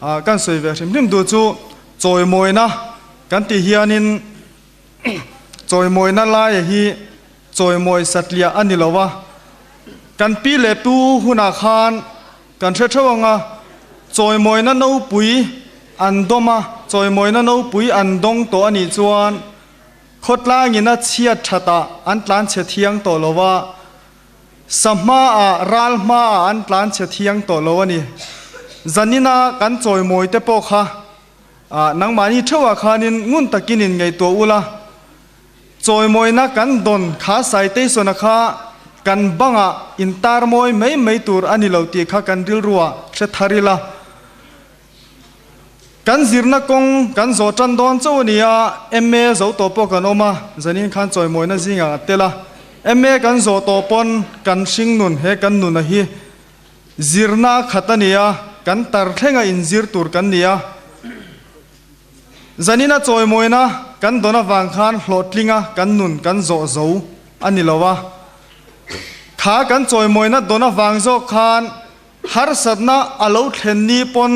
Speaker 5: a, kan sawi ve hrim hrim duh chu Chawimawina kan tih hianin chawimawina laia hi chawimawi satliah a ni lo a, kan pi leh pu hunah khan kan hre theuh ang a, chawimawina nopui an dawm a, chawimawina nopui an dawng tawh a nih chuan khawtlangin a chhiat thatah an tlanchhe thiang tawh lo a, sa hmaah ral hmaah an tlanchhe thiang tawh lo a ni. Zanina kan chawimawi te pawh kha nangmahni theuhah khanin ngun takin in ngaihtuah ula, chawimawina kan dawn kha citation-a kha kan bangah intar mawi mai mai tur a ni lo tih kha kan rilruah hre thar ila. Kan zirna kawng kan zawh tan dawn chauh a ni a, MA zo tawh pawh kan awm a, zanin khan chawimawina zingah a tel a. MA kan zawh tawh pawn kan hringnun he kan nuna hi zirna a khat a ni a, kan tar thlenga inzir tur kan ni a. Zanina chawimawina kan dawn avang khan hlawhtlinga kan nun kan zawh zo a ni lo a. Kha kan chawimawina dawn avang zawk khan Harsatna a lo thlen ni pawn,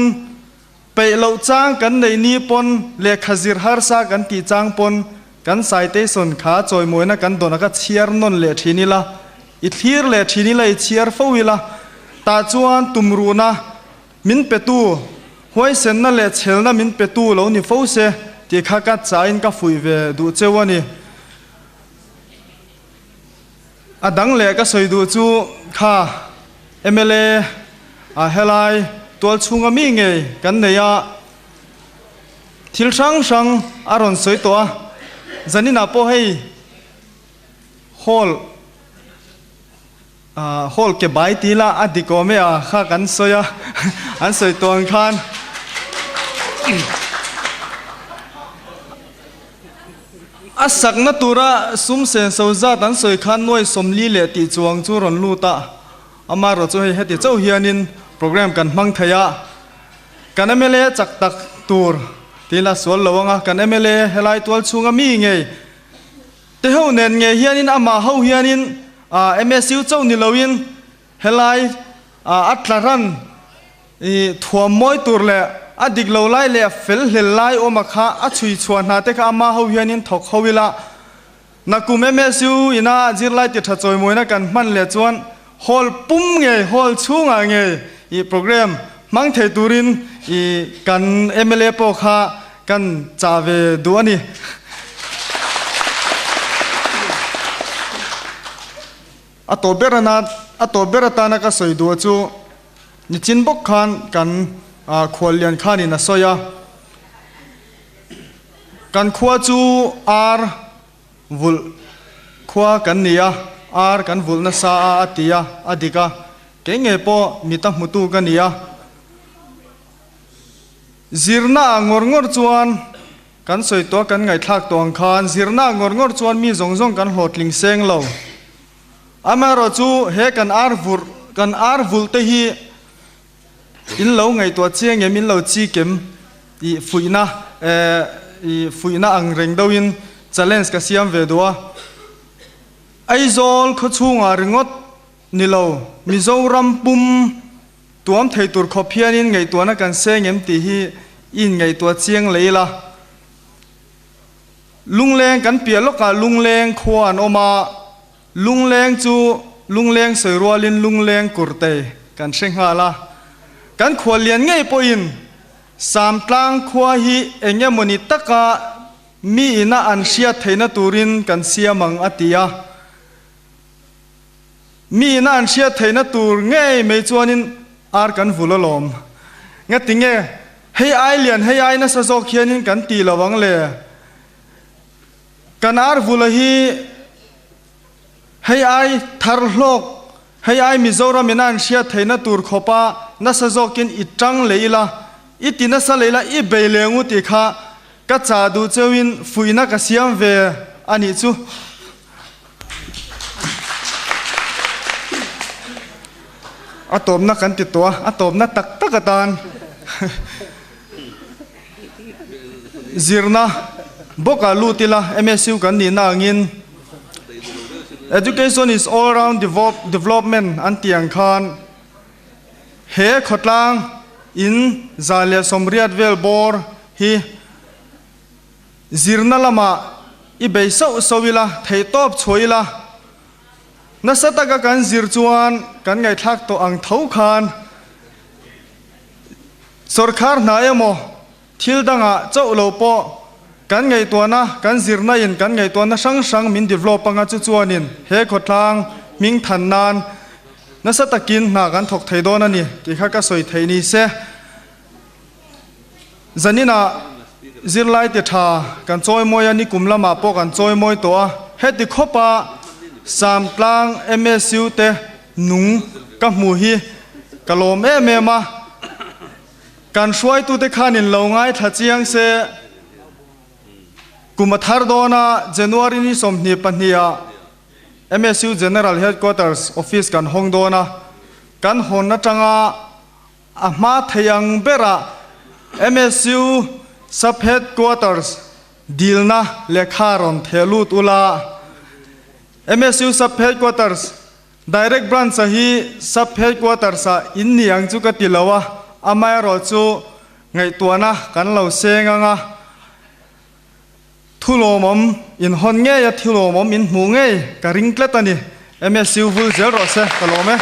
Speaker 5: peih loh chang kan neih ni pawn, lehkha zir harsa kan tih chang pawn, kan citation kha chawimawina kan dawn a ka chhiar nawn leh thin ila, i thlir leh thin ila, i chhiar fo ila, tah chuan tumruhna min petu, huaisenna leh chhelna min petu lo ni fo se tih kha ka chain ka fuih ve duh cheu a ni. A dang leh ka sawi duh chu kha mla ah helai tual chhunga mi ngei kan nei a, thil hrang hrang a rawn sawi tawh a, zaninah pawh hei hall ah hall ke bai tih ila a dik awm e a kha kan sawi a, an sawi tawh ang khan. A sakna tura sum senso zat an sawi khan nuai 40 leh tih chuang chu rawn lut a, amaherawh chu hei heti chauh hianin program kan hmang thei a, kan mla chak tak tur tiin a sual lo ang a, kan mla helai tual chhunga mi ngei te ho nen ngei hianin amah ho hianin MSU chauh ni loin helai a tla ran thuam mawi tur leh. A dik lo lai leh a fel hlel lai awma kha a chhui chhuah hna te kha ama ho hianin thawk ho ila. Nakum MSU ina zirlai ti tha chawimawina kan hman leh chuan hall pum ngei, hall chhungah ngei i program hmang thei turin i kan mla pawh kha kan chah ve duh a ni. A tawp ber ana a tawp ber atana ka sawi duh chu nichin bawk khan kan khuallian khanin a sawi a. Kan khua chu ar vulh khua kan ni a, ar kan vulh nasa a a ti a, a dik a, kei ngei pawh mita hmutu ka ni a. Zirna ah ngawr ngawr chuan kan sawi tawh a, kan ngaihthlak tawh ang khan zirna ah ngawr ngawr chuan mi zawng zawng kan hlawhtling seng lo. Amaherawh chu he kan ar vurh kan ar vulh te hi In lo ngaihtuah chiang em, in lo chik em tih fuihna eh ih fuihna ang reng deuhin challenge ka siam ve duh a. Aizawl khawchhungah ringawt ni lo, Mizoram pum tuam thei tur khawp hianin ngaihtuahna kan seng em tih hi i inngaihtuah chiang leh ila. Lungleng kan piah lawkah Lungleng khua an awm a. Lungleng chu lungleng sawi rualin lungleng kurtei kan hre nghal a. Kan khuallian ngei pawhin Samtlang khua hi eng emawni taka mi ina an hriat theihna turin kan siam ang a ti a. Mi ina an hriat theihna tur ngei mai chuanin ar kan vul alawm. Ngatinge hei ai lian hei ai nasa zawk hianin kan ti lo ang le? Kan ar vula hi hei ai thar hlawk, hei ai Mizoram in a an hriat theihna tur khawpa nasa zawkin i tang leh ila, i ti nasa leh ila, i bei leh ngu tih kha ka chah duh cheuhin fuihna ka siam ve a nih chu. A tawpna kan ti tawh a, a tawpna tak tak atan. Zirna bawkah lut ila MSU kan nihna angin Education is all round development an tih ang khan he khawtlang in 180 vel bawr hi zirna lamah i bei sauh sauh ila, theihtawp chhuah ila, nasa taka kan zir chuan kan ngaihthlak tawh ang tho khan Sawrkhar hna emaw thil dangah chauh lo pawh kan ngaihtuahna, kan zirna in kan ngaihtuahna hrang hrang min develop anga chu chuanin he khawtlang hming than nan nasa takin hna kan thawk thei dawn a ni tih kha ka sawi theih ni se. Zaninah zirlai ti tha kan chawimawi a, nikum lamah pawh kan chawimawi tawh a, heti khawpa Samtlang MSU te Nung ka hmu hi ka lawm em em a, kan hruaitute khanin lo ngaithla chiang se, kum a thar dawn a, January ni 22 ah MSU General Headquarters Office kan hawng dawn a, kan hawn atanga a hma thei ang berah MSU Sub Headquarters dilna lehkha rawn theh lut ula, MSU Sub Headquarters Direct Branch a hi Sub Headquarters ah in ni ang chu ka ti lo a, amaherawhchu ngaihtuahna kan lo seng ang a, thulawmawm in hawn ngei a, thulawmawm in hmuh ngei ka ring tlat a ni. MSU vul zel rawh se, ka lawm e.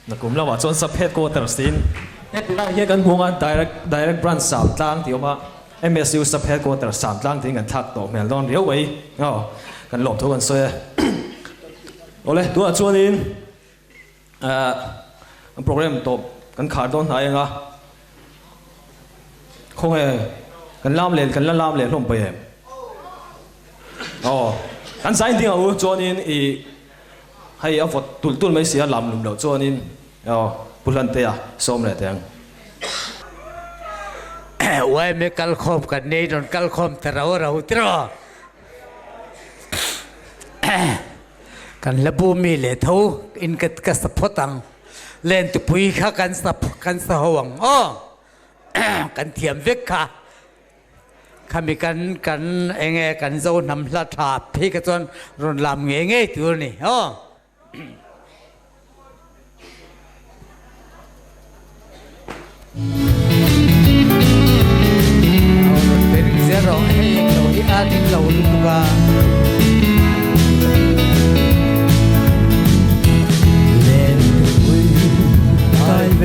Speaker 3: Nakum lamah chuan Sub Headquarters tiin hetlai hian kan hmu ang a, Direct Direct Branch Samtlang tih a awm a. MSU Sub Headquarters Samtlang tiin kan thlak tawh hmel dawn riau mai aw, kan lawm tho kan sawi e. Awle, tunah chuanin eh program tawp kan khar dawn hnai ang a, khawnge kan lam leh kan la lam leh hlawm paih em? Aw, kan zain ding ang u, chuanin ih hei a vawt tulh tulh mai si a, lam lum loh chuanin Aw, Pu Hlantea, sawm leh teh ang.
Speaker 1: Yma kalkhawm kan nei rawn kalkhawm ta rau rau tiraw. Kan la bu mi leh tho in ka ka sa phawt ang. Len tupui kha kan sa kan sa ho ang aw. Kan thiam vek kha. Khami kan kan enge kan zo hnam hla tha phei kha chuan rawn lam ngei ngei tur a ni aw.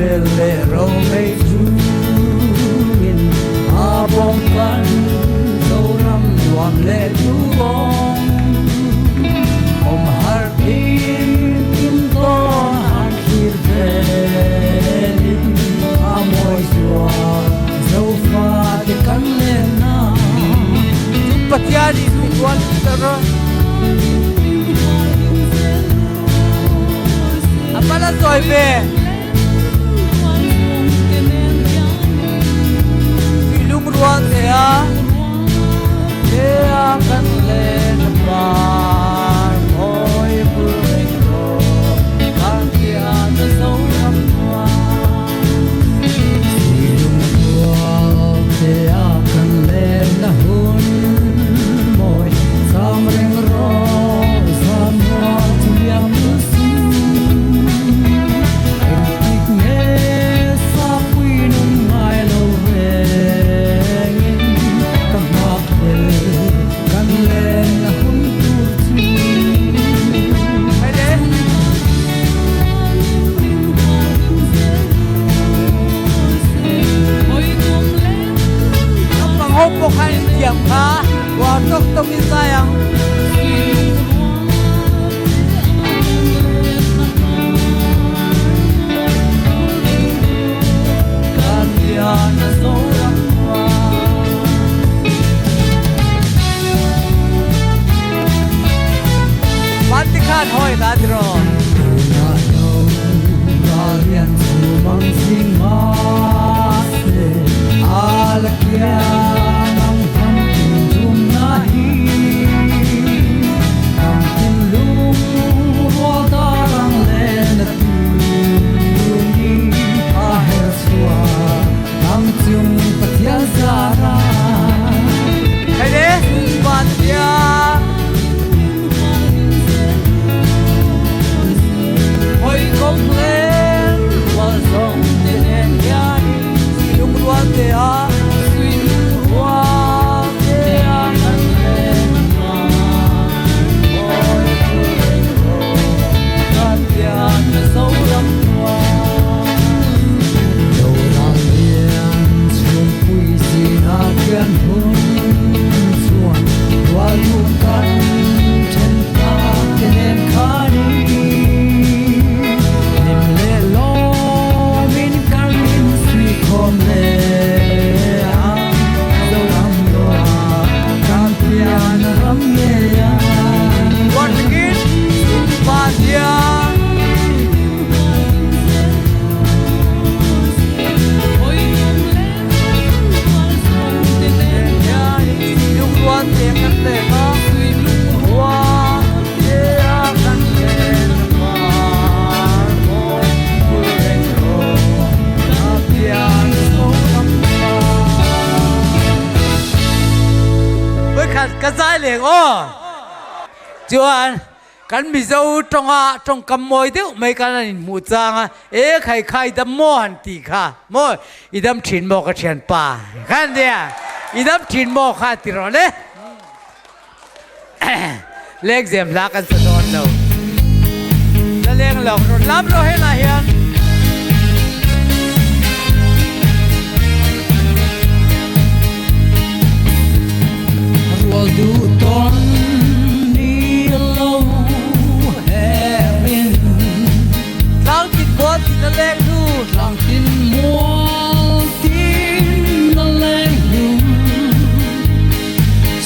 Speaker 2: hmel leh romei chungin a bawm kan Zoram nuam leh duhawm. Awm har thin kim tawn han thlir velin a mawi zual Zofate kan lenna.
Speaker 1: Chung Pathian in min rual ta rawh. A pal a zawi ve. Tui lungrual te a te a kan len a par mawi bul reng rawh kan tian a Zoram nuam.
Speaker 2: Tui lungrual te a kan len a hun mawi cham reng rawh zam nuam chu liam lu su. Engtik nge sapui nun ngai lo rengin ka nghak tel kan len a hun tur chu.
Speaker 1: Naupang ho pawh khan in thiam kha uar tawk tawk in zai ang. Vanti khan hawi la tiraw. Hei le Vantia. Hawikom len rual zong te nen hianin lungrual te a lungrual te a kan len hna. Hawi tur reng rawh kan pian na Zoram nuam.
Speaker 2: Doral lian chhungpui zingah khian hun chuan rual dun kan then tak te nen khanin hlim leh lawmin kan insuikhawm leh a, Zoram nuam kan pian a ram ngei a.
Speaker 1: Ruat takin Pathian. Lungrual te kan leng a, rual te a kan len a par mawi bul reng rawh ka pian Zoram pa. Vawikhat ka zai leng aw. Chuan Kan Mizo tawnga tawngkam mawi deuh mai kan han inhmuh chang a, E khai khai dam maw han tih kha maw, i dam thin maw ka thianpa khan nia, i dam thin maw kha ti rawh le. Lengzem hla kan sa dawn lo. La leng lo, rawn lam rawh helai hian.
Speaker 2: Rual duh tawn ni lo herin.
Speaker 1: Tlang tin mual tin a leng hnu.
Speaker 2: Tlang tin mual tin a leng hnu.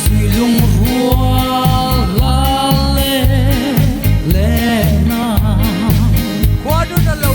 Speaker 2: Suilung rual la le le na.
Speaker 1: Khua nun a lo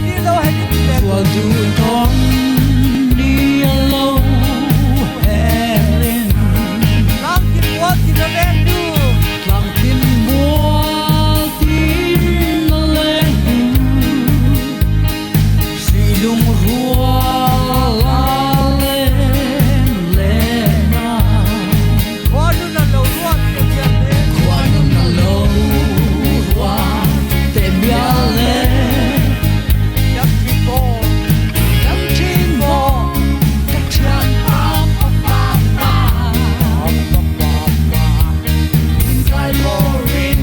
Speaker 1: tir lo hei ti leh.
Speaker 2: Tual duh tawn ni a lo herin.
Speaker 1: Tlang tin mual tin a leng hnu.
Speaker 2: Tlang tin mual tin a leng hnu. Sui lung rual a len len a.
Speaker 1: Khua nun a lo ruat te mial le.
Speaker 2: Khua nun a lo ruat te mial le.
Speaker 1: Dam thin maw.
Speaker 2: Dam thin maw ka thian pa pa pa pa.
Speaker 1: Pa pa pa.
Speaker 2: In kai borin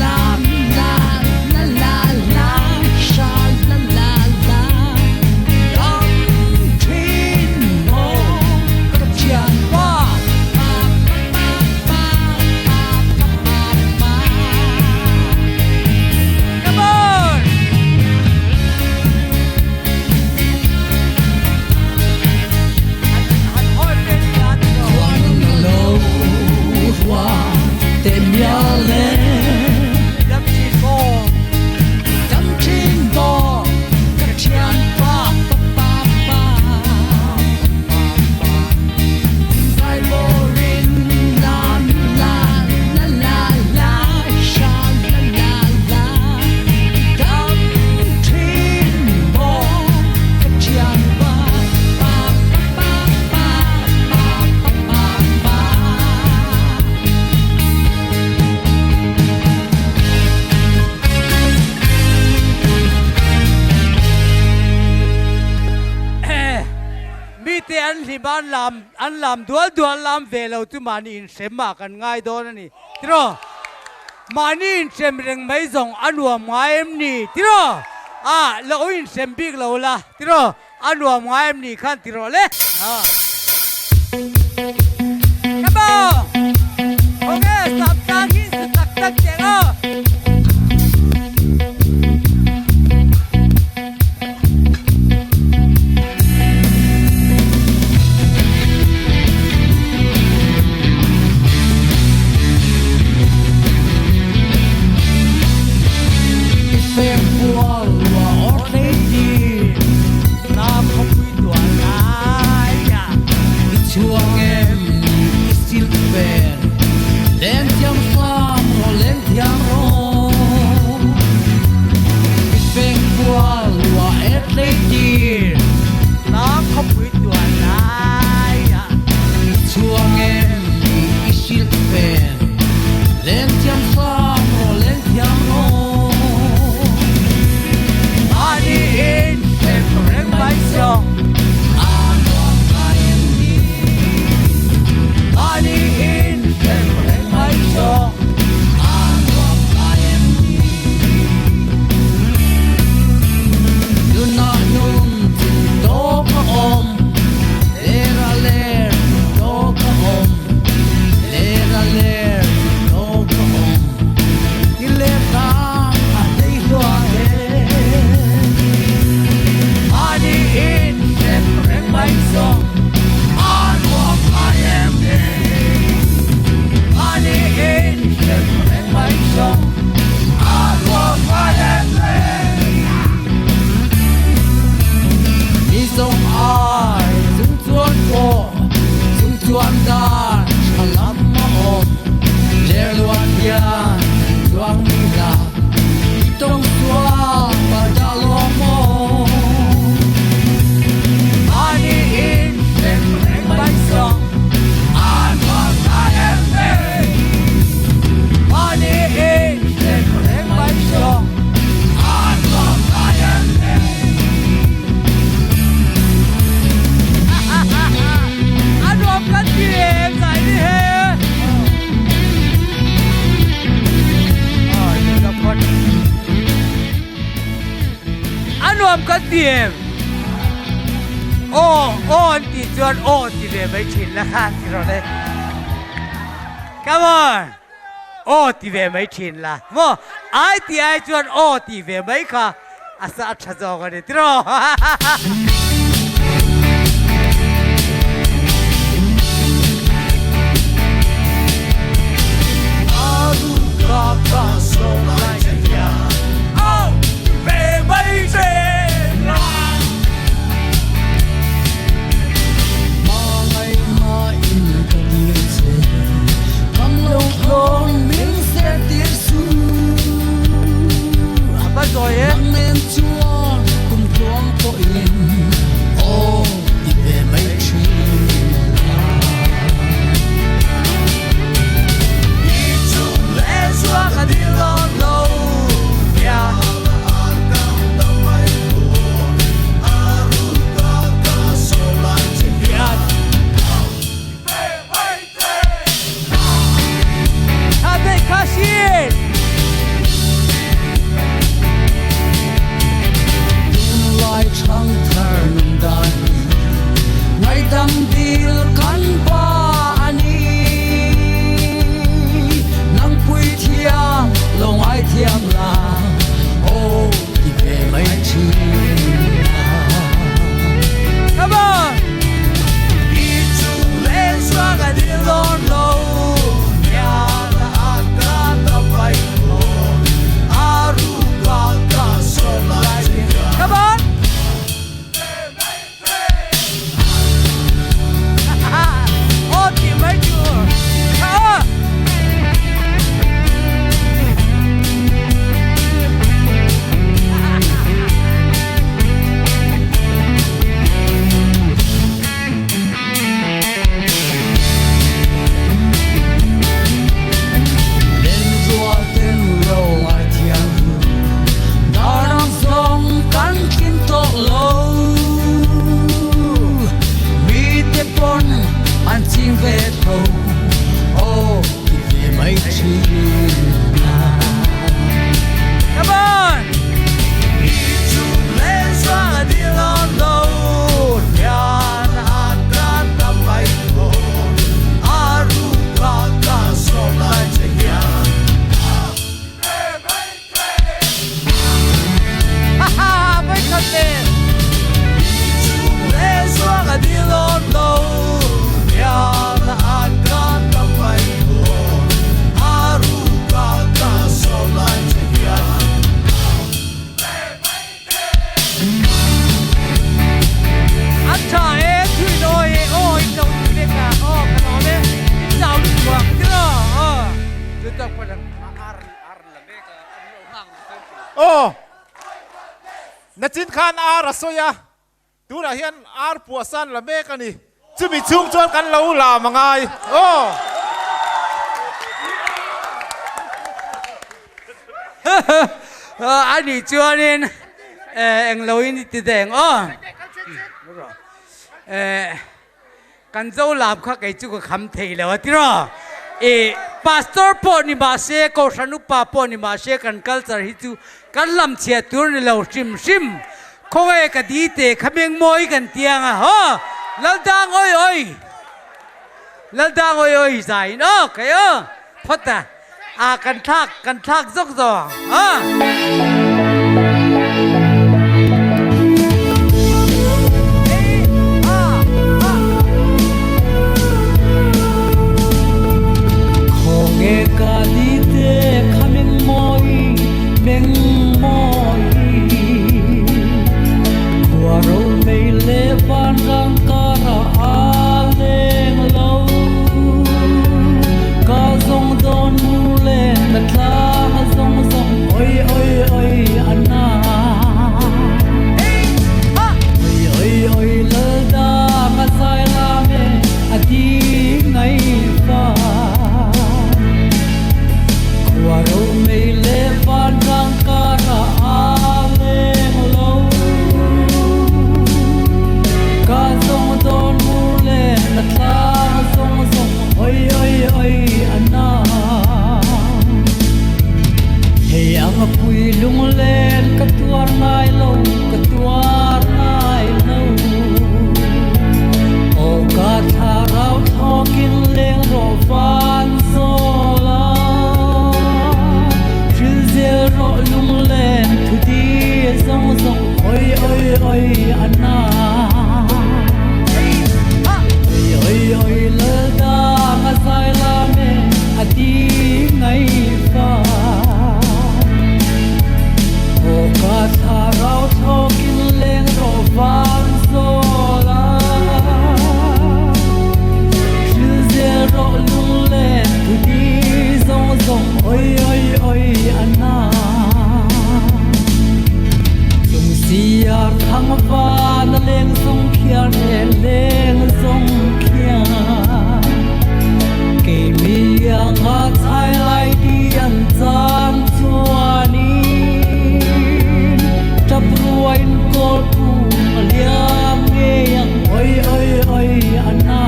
Speaker 2: lam la la la la sha la la la. Dam thin maw ka thian pa pa pa pa pa pa pa pa.
Speaker 1: Come on! Han hawi pe ni a ti lo.
Speaker 2: Khua nun a lo ruat te mial le.
Speaker 1: Dam thin maw.
Speaker 2: Dam thin maw ka thian pa pa pa pa
Speaker 1: Pa pa.
Speaker 2: Kai borin lam la la la la sha la la la. Dam thin maw ka thian pa pa pa pa pa pa pa pa.
Speaker 1: Mite an hlim a, an lam an lam dual dual lam ve lo chu mahni inhrem ah kan ngai dawn a ni tiraw? Mahni inhrem reng mai zawng a nuam ngai em ni tiraw? A lo inhrem bik lo la tiraw? A nuam ngai em ni khan tiraw le? Come on! Khawnge sam tlang hi su tak tak teh aw.
Speaker 2: I feng kual lua awr hlei din.
Speaker 1: Ram khawpui tual lai a.
Speaker 2: I chhuang em ni i silh pen. Leng thiam hram rawh leng thiam rawh. I feng kual lua et hlei din.
Speaker 1: Ram khawpui tual lai a.
Speaker 2: I chhuang em ni i silh pen. Leng thiam hram rawh leng thiam rawh.
Speaker 1: Mahni in hrem reng mai zawng.
Speaker 2: A nuam ngai em ni.
Speaker 1: Mahni in hrem reng mai zawng.
Speaker 2: A nuam ngai em ni. Nunah nun chin tawk a awm. Ler a ler chin tawk a awm. Ler a ler chin tawk a awm. I ler dan a hlei hluah e.
Speaker 1: Mahni in hrem reng mai zawng.
Speaker 2: A nuam ngai em ni.
Speaker 1: Mahni in hrem reng mai zawng.
Speaker 2: A nuam ngai em ni. Mi zawng ai chung chuan pawh chung chuan dan tha lam a awm. Ler luan hian chuang mi la i tawng sual pa dah lawm aw.
Speaker 1: Mahni in hrem reng mai zawng.
Speaker 2: A nuam ngai em ni.
Speaker 1: Mahni in hrem reng mai zawng.
Speaker 2: A nuam ngai em ni.
Speaker 1: A nuam kan ti em zai ni he. A nuam kan ti em. Aw aw an tih chuan aw ti ve mai thin la kha ti rawh le. Come on. Aw ti ve mai thin la. Maw ai tih ai chuan aw tih ve mai kha a sa a tha zawk a ni tiraw. A tha e, thui nawi e, aw in lo ti vek a, aw ka lawm e, in chau lutuk ang tiraw, aw chu tawk pawh lang.
Speaker 6: Aw nachin khan ar a sawi a, tunah hian ar puahsan la mek a ni. Chumi chhung chuan kan lo lam a ngai aw.
Speaker 1: A nih chuanin eng loin i ti deng aw. Kan zo lam kha kei chu ka kham thei lo a tiraw. I pastor pawh ni mahse kohhran upa pawh ni mahse kan culture hi chu kan lam chhiat tur ni lo hrim hrim. Khawnge ka di te kha meng mawi kan tiang a haw Laldang oi oi Laldang oi oi zai in aw kei aw phawt a a kan thlak kan thlak zawk zawk ang a.
Speaker 2: Khawnge ka di te kha meng mawi meng mawi Khua ro mei le van rang karah a leng lo Ka zawng dawn mu le na tlang a zawng zawng oi oi oi a na Oi oi oi lal dang a zai lam e a ti ngai fa Khua ro mei le van rang karah a leng lo Ka zawng dawn mu le na tlang a zawng zawng oi oi oi a na Hei ang a pui lunglen ka tuar ngai lo ka tuar ngai lo Aw ka thlarau thlawkin leng rawh van zawl a Hril zel rawh lunglen thu di zawng zawng oi oi oi a na Oi oi oi lal dang a zai lam e a ti ngai fa Aw ka thlarau thlawkin leng rawh van zawl a Hril zel rawh lunglen thu di zawng zawng oi oi oi a na Lung siar thang van a leng zawng khian e leng zawng khian Keimi anga chhai lai di an chan chuanin Tap ruain kawl kung a liam ngei ang oi oi oi a na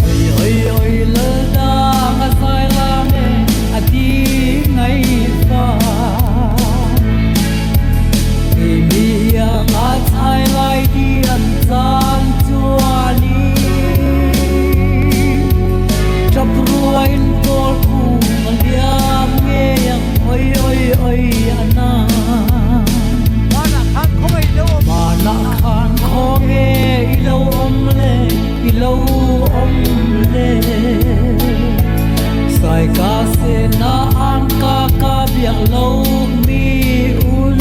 Speaker 2: Oi oi oi lal dang a zai lam e a ti ngai fa Keimi anga chhai lai di an chan chuanin Tap ruain kawl kung a liam ngei ang oi oi oi a na Vanah khan khaw nge i lo awm le i lo awm le Sai ka se na an ka ka biak lo mi un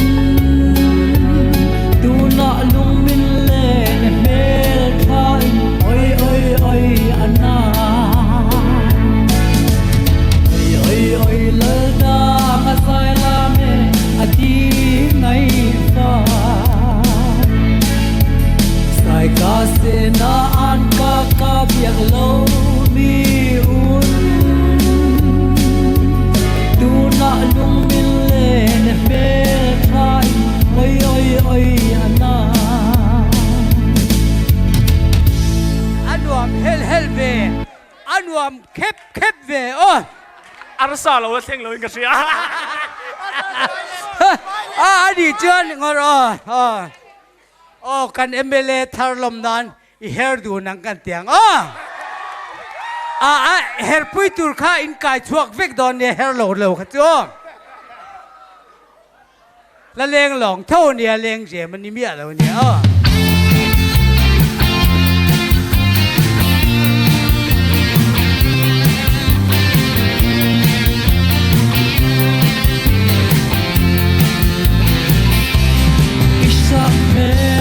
Speaker 2: Tunah lung min len e hmel tha in oi oi oi a na Oi oi oi lal dang a zai lam e a ti ngai fa Sai ka se na an ka ka biak lo mi un Tunah lung min len e hmel tha in oi oi oi a na.
Speaker 1: A nuam hel hel ve, a nuam khep khep ve aw.
Speaker 7: Arsa lo a thleng lo in ka hria.
Speaker 1: A a nih chuan ngawr aw aw aw kan mla thar lawm nan i her dun ang kan tiang aw. A a herpui tur kha in kai chhuak vek dawn nia her lo lo kha chu aw. La leng lawng tho nia leng jem a ni miah lo nia aw.
Speaker 2: I sak hmel.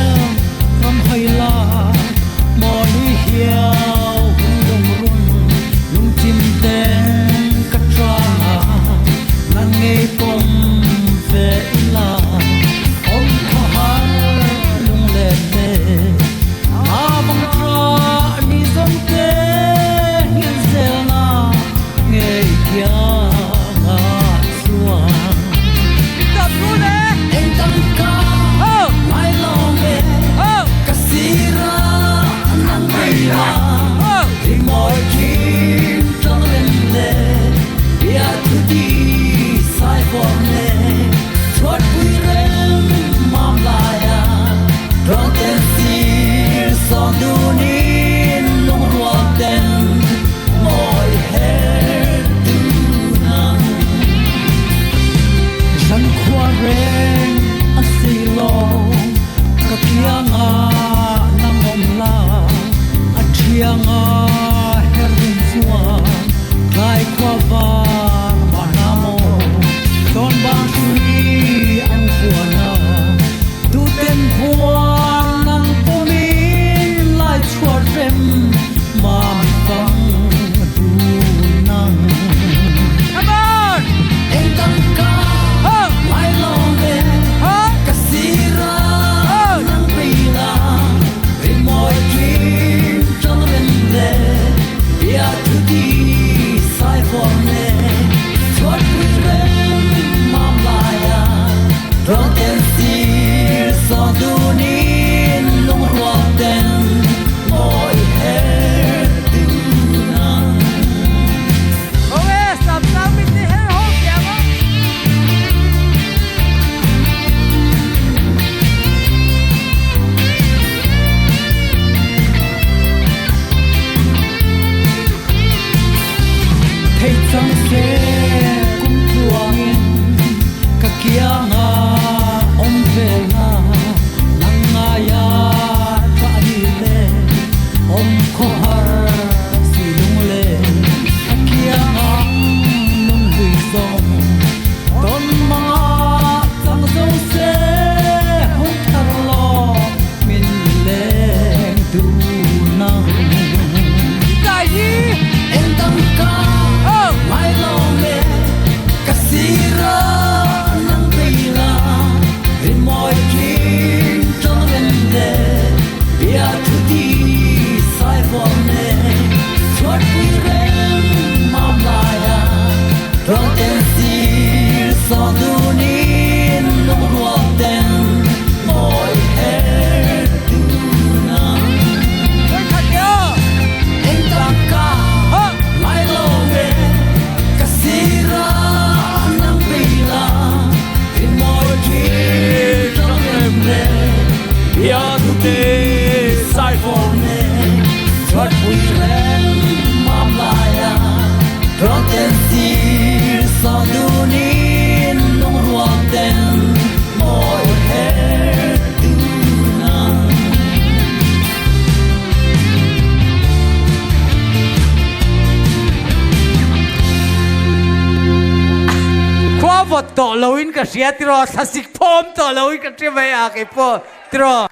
Speaker 2: Biatu te zai fawm nen Chhuatpui rem mam laia Tluangten sir sawn dunin Lungruang ten mawi her dun ang.
Speaker 1: Khua vawt tawh loin ka hria tiraw, thlasik phawm tawh loin ka hria mai a keipawh tiraw.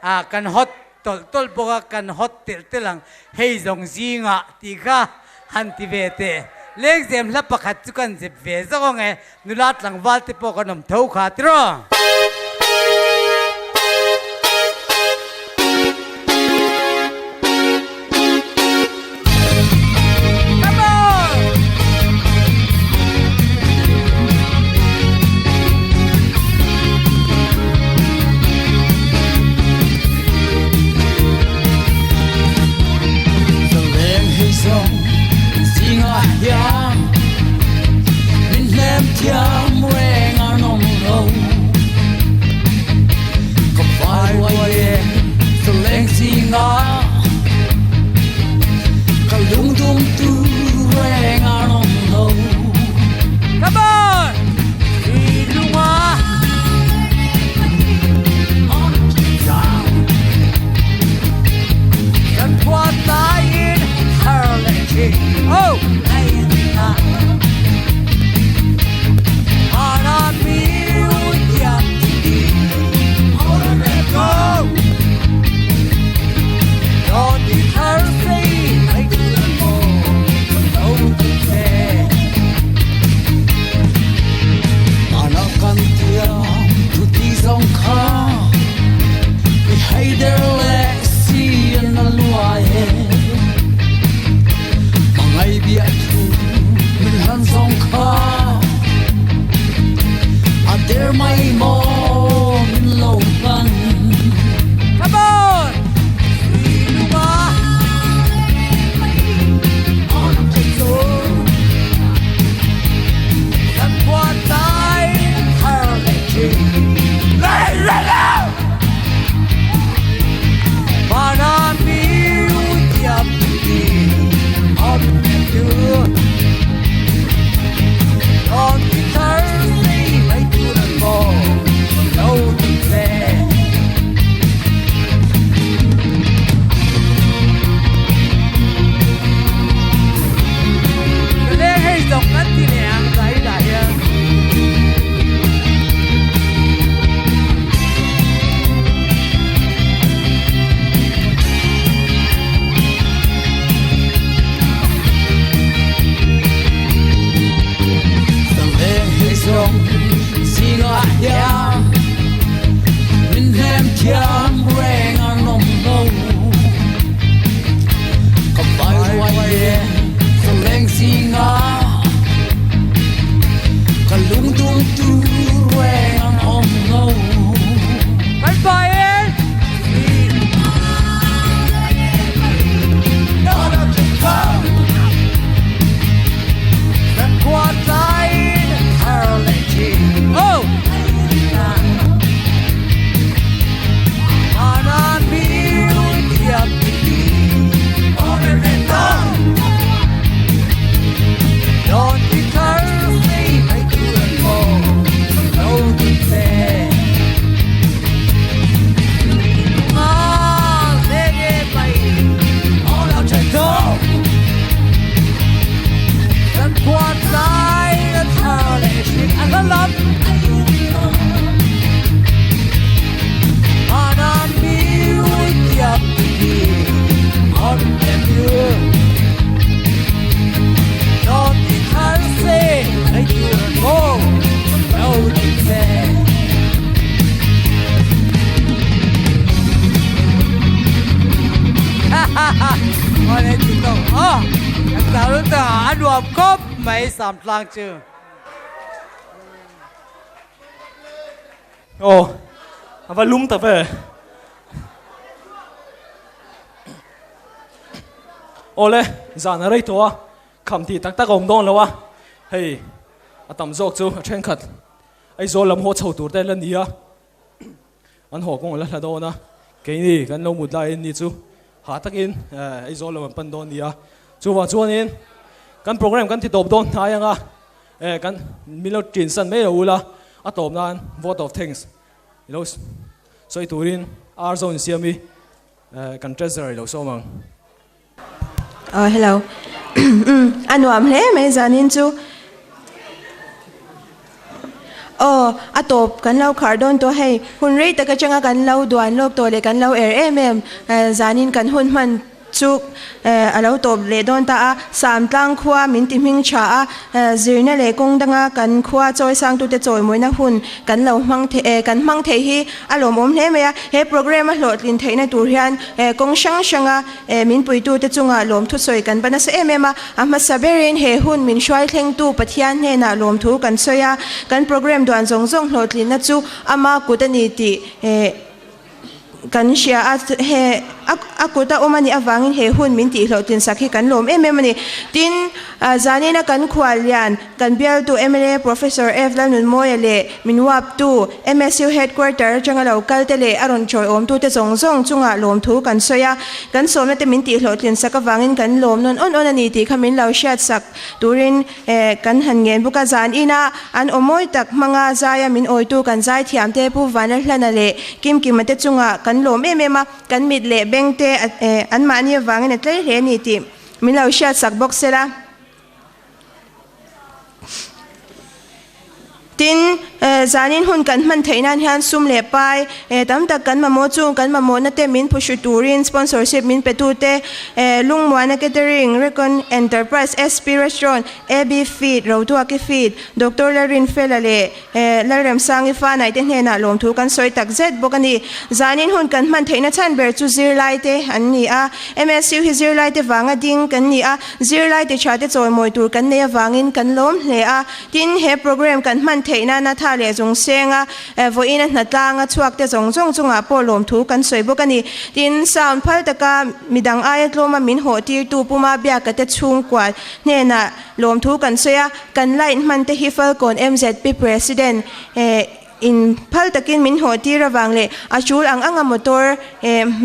Speaker 1: A kan hot tawlh tawlh bawk a, kan hot telh telh ang hei zawng zingah tih kha han ti ve teh. Lengzem hla pakhat chu kan zep ve zawk ang e, nula tlangval te pawh kan awm tho kha tiraw. Come on!
Speaker 2: Zaleng hei zawng zingah hian min hnem thiam reng an awm lo. Ka vai ruai e zaleng zingah ka lungdum tu reng an awm lo.
Speaker 1: Come on! I lunga Kan khua tlaiin har leh thin. Oh! Come on! Samtlang chu.
Speaker 7: Aw, a va lum ta ve. Awle, zan a rei tawh a, kham tih tak tak a awm dawn lo a, hei a tam zawk chu a thenkhat Aizawl lam haw chho tur te la ni a. An haw kawng a la hla dawn a, keini kan lo mut laiin ni chu hah takin Aizawl lam an pan dawn nia. Chuvang chuanin kan program kan ti tawp dawn hnai anga kan min lo ṭin san mai lo ula, a tawp nan vote of thanks i lo sawi turin R zone siam i kan treasurer i lo sawm ang.
Speaker 8: Oh hello a nuam hle mai zanin chu aw a tawp kan lo khar dawn tawh hei hun rei tak atanga kan lo duan lawk tawh leh kan lo er em em zanin kan hun hman chu a lo tawp leh dawn ta a Samtlang khua min ti hming tha a zirna leh kawng danga kan khua chawi sangtute chawimawina hun kan lo hmang thei kan hmang thei hi a lawmawm hle mai a he program a hlawhtlin theihna tur hian kawng hrang hranga Min puitute chungah lawmthu sawi kan va nasa em em a, a hmasa berin he hun min hruai thlengtu Pathian hnenah lawmthu kan sawi a, kan program duan zawng zawng hlawhtlinna chu ama kut a ni tih kan hria a, he a kut a awm a nih avangin he hun min tih hlawhtlin sak hi kan lawm em em a ni. Tin, zanina kan khuallian kan bialtu mla Professor F Lalnunmawia leh min uaptu MSU Headquarter atanga lo kal te leh a rawn chawiawmtute zawng zawng chungah lawmthu kan sawi a, kan sawmna te min tih hlawhtlin sak avangin kan lawm nawn awn awn a ni tih kha min lo hriat sak turin kan han ngen bawk a. Zan ina an aw mawi tak hmanga zaia min awitu kan zaithiam te Pu Vanlalhlana leh Kimkima te chungah kan lawm em em a, kan mit leh beng te anmahni avangin a tlei hle a ni tih min lo hriat sak bawk sela. Tin, zanin hun kan hman theih nan hian sum leh pai tam tak kan mamawh chung kan mamawhna te min phuhru turin sponsorship min pe tute Lungmuana Catering, Recon Enterprise, SP Restaurant, AB Feed, Rotuaki Feed, Doctor Lalrinfela leh Lalremsangi Fanai te hnenah lawmthu kan sawi tak zet bawk a ni. Zanin hun kan hman theihna chhan ber chu zirlaite an ni a, MSU hi zirlaite vanga ding kan ni a, zirlaite tha te chawimawi tur kan nei avangin kan lawm hle a. Tin, he program kan hman theih nana tha leh zung senga vawiin a hnatlanga chhuak te zawng zawng chungah pawh lawmthu kan sawi bawk a ni. Tin, sound phal taka midang aia tlawma min hawh tirtu Puma Biaka te chhungkua hnenah Lawmthu kan sawi a, kan light hman te hi Falkawn MZP President in phal takin min hawh tir avang leh a tul ang anga motor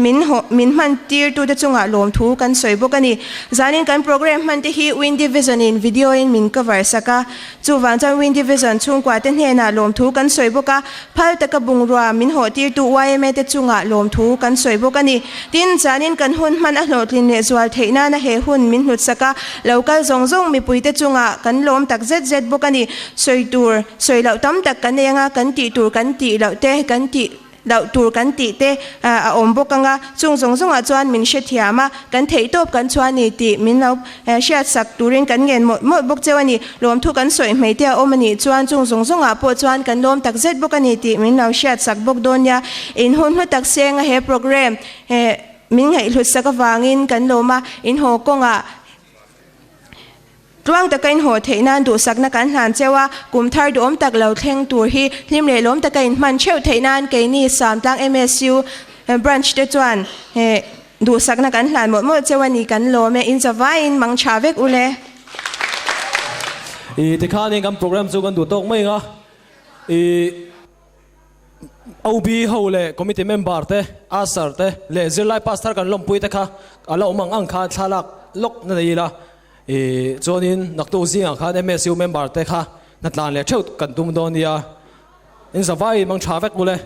Speaker 8: min hawh min hman tir tute chungah lawmthu kan sawi bawk a ni. Zanin kan program hman te hi Windy Vision in video in min cover sak a, chuvang chuan Windy Vision chhungkua te hnenah lawmthu kan sawi bawk a, Phal taka bungrua min hawh tirtu yma te chungah lawmthu kan sawi bawk a ni. Tin, zanin kan hun hman a hlawhtlin leh zual theih nana he hun min hlutsak a, lo kal zawng zawng mipuite chungah kan lawm tak zet zet bawk a ni. Sawi tur, sawi loh tam tak kan nei anga kan tih tur kan tih loh te, kan tih loh tur kan tih te a awm bawk anga, chung zawng zawngah chuan min hrethiam a, kan theihtawp kan chhuah a ni tih min lo Hriatsak turin kan ngen mawlh mawlh bawk cheu a ni. Lawmthu kan sawi hmei te a awm a nih chuan chung zawng zawngah pawh chuan kan lawm tak zet bawk a ni tih min lo hriatsak bawk dawn nia. In hun hlu tak senga he program min ngaihhlutsak avangin kan lawm a, in haw kawngah tluang taka in haw theih nan duhsakna kan hlan cheu a, kum thar duhawm tak lo thleng tur hi hlim leh lawm taka in hman theuh theih nan keini Samtlang MSU branch te chuan Duhsakna kan hlan mawlh mawlh cheu a ni, kan lawm e, in zavaiin mang tha vek u le.
Speaker 7: I tikhanin kan program chu kan duh tawk mai ang a, i OB ho leh committee member te, usher te leh zirlai pastor kan lawmpui te kha a la awm ang ang khan thlalak lawk na nei ila, i chuanin naktuk zingah khan MSU member te kha hnatlan leh theuh kan tum dawn nia, in zavaiin mang tha vek u le.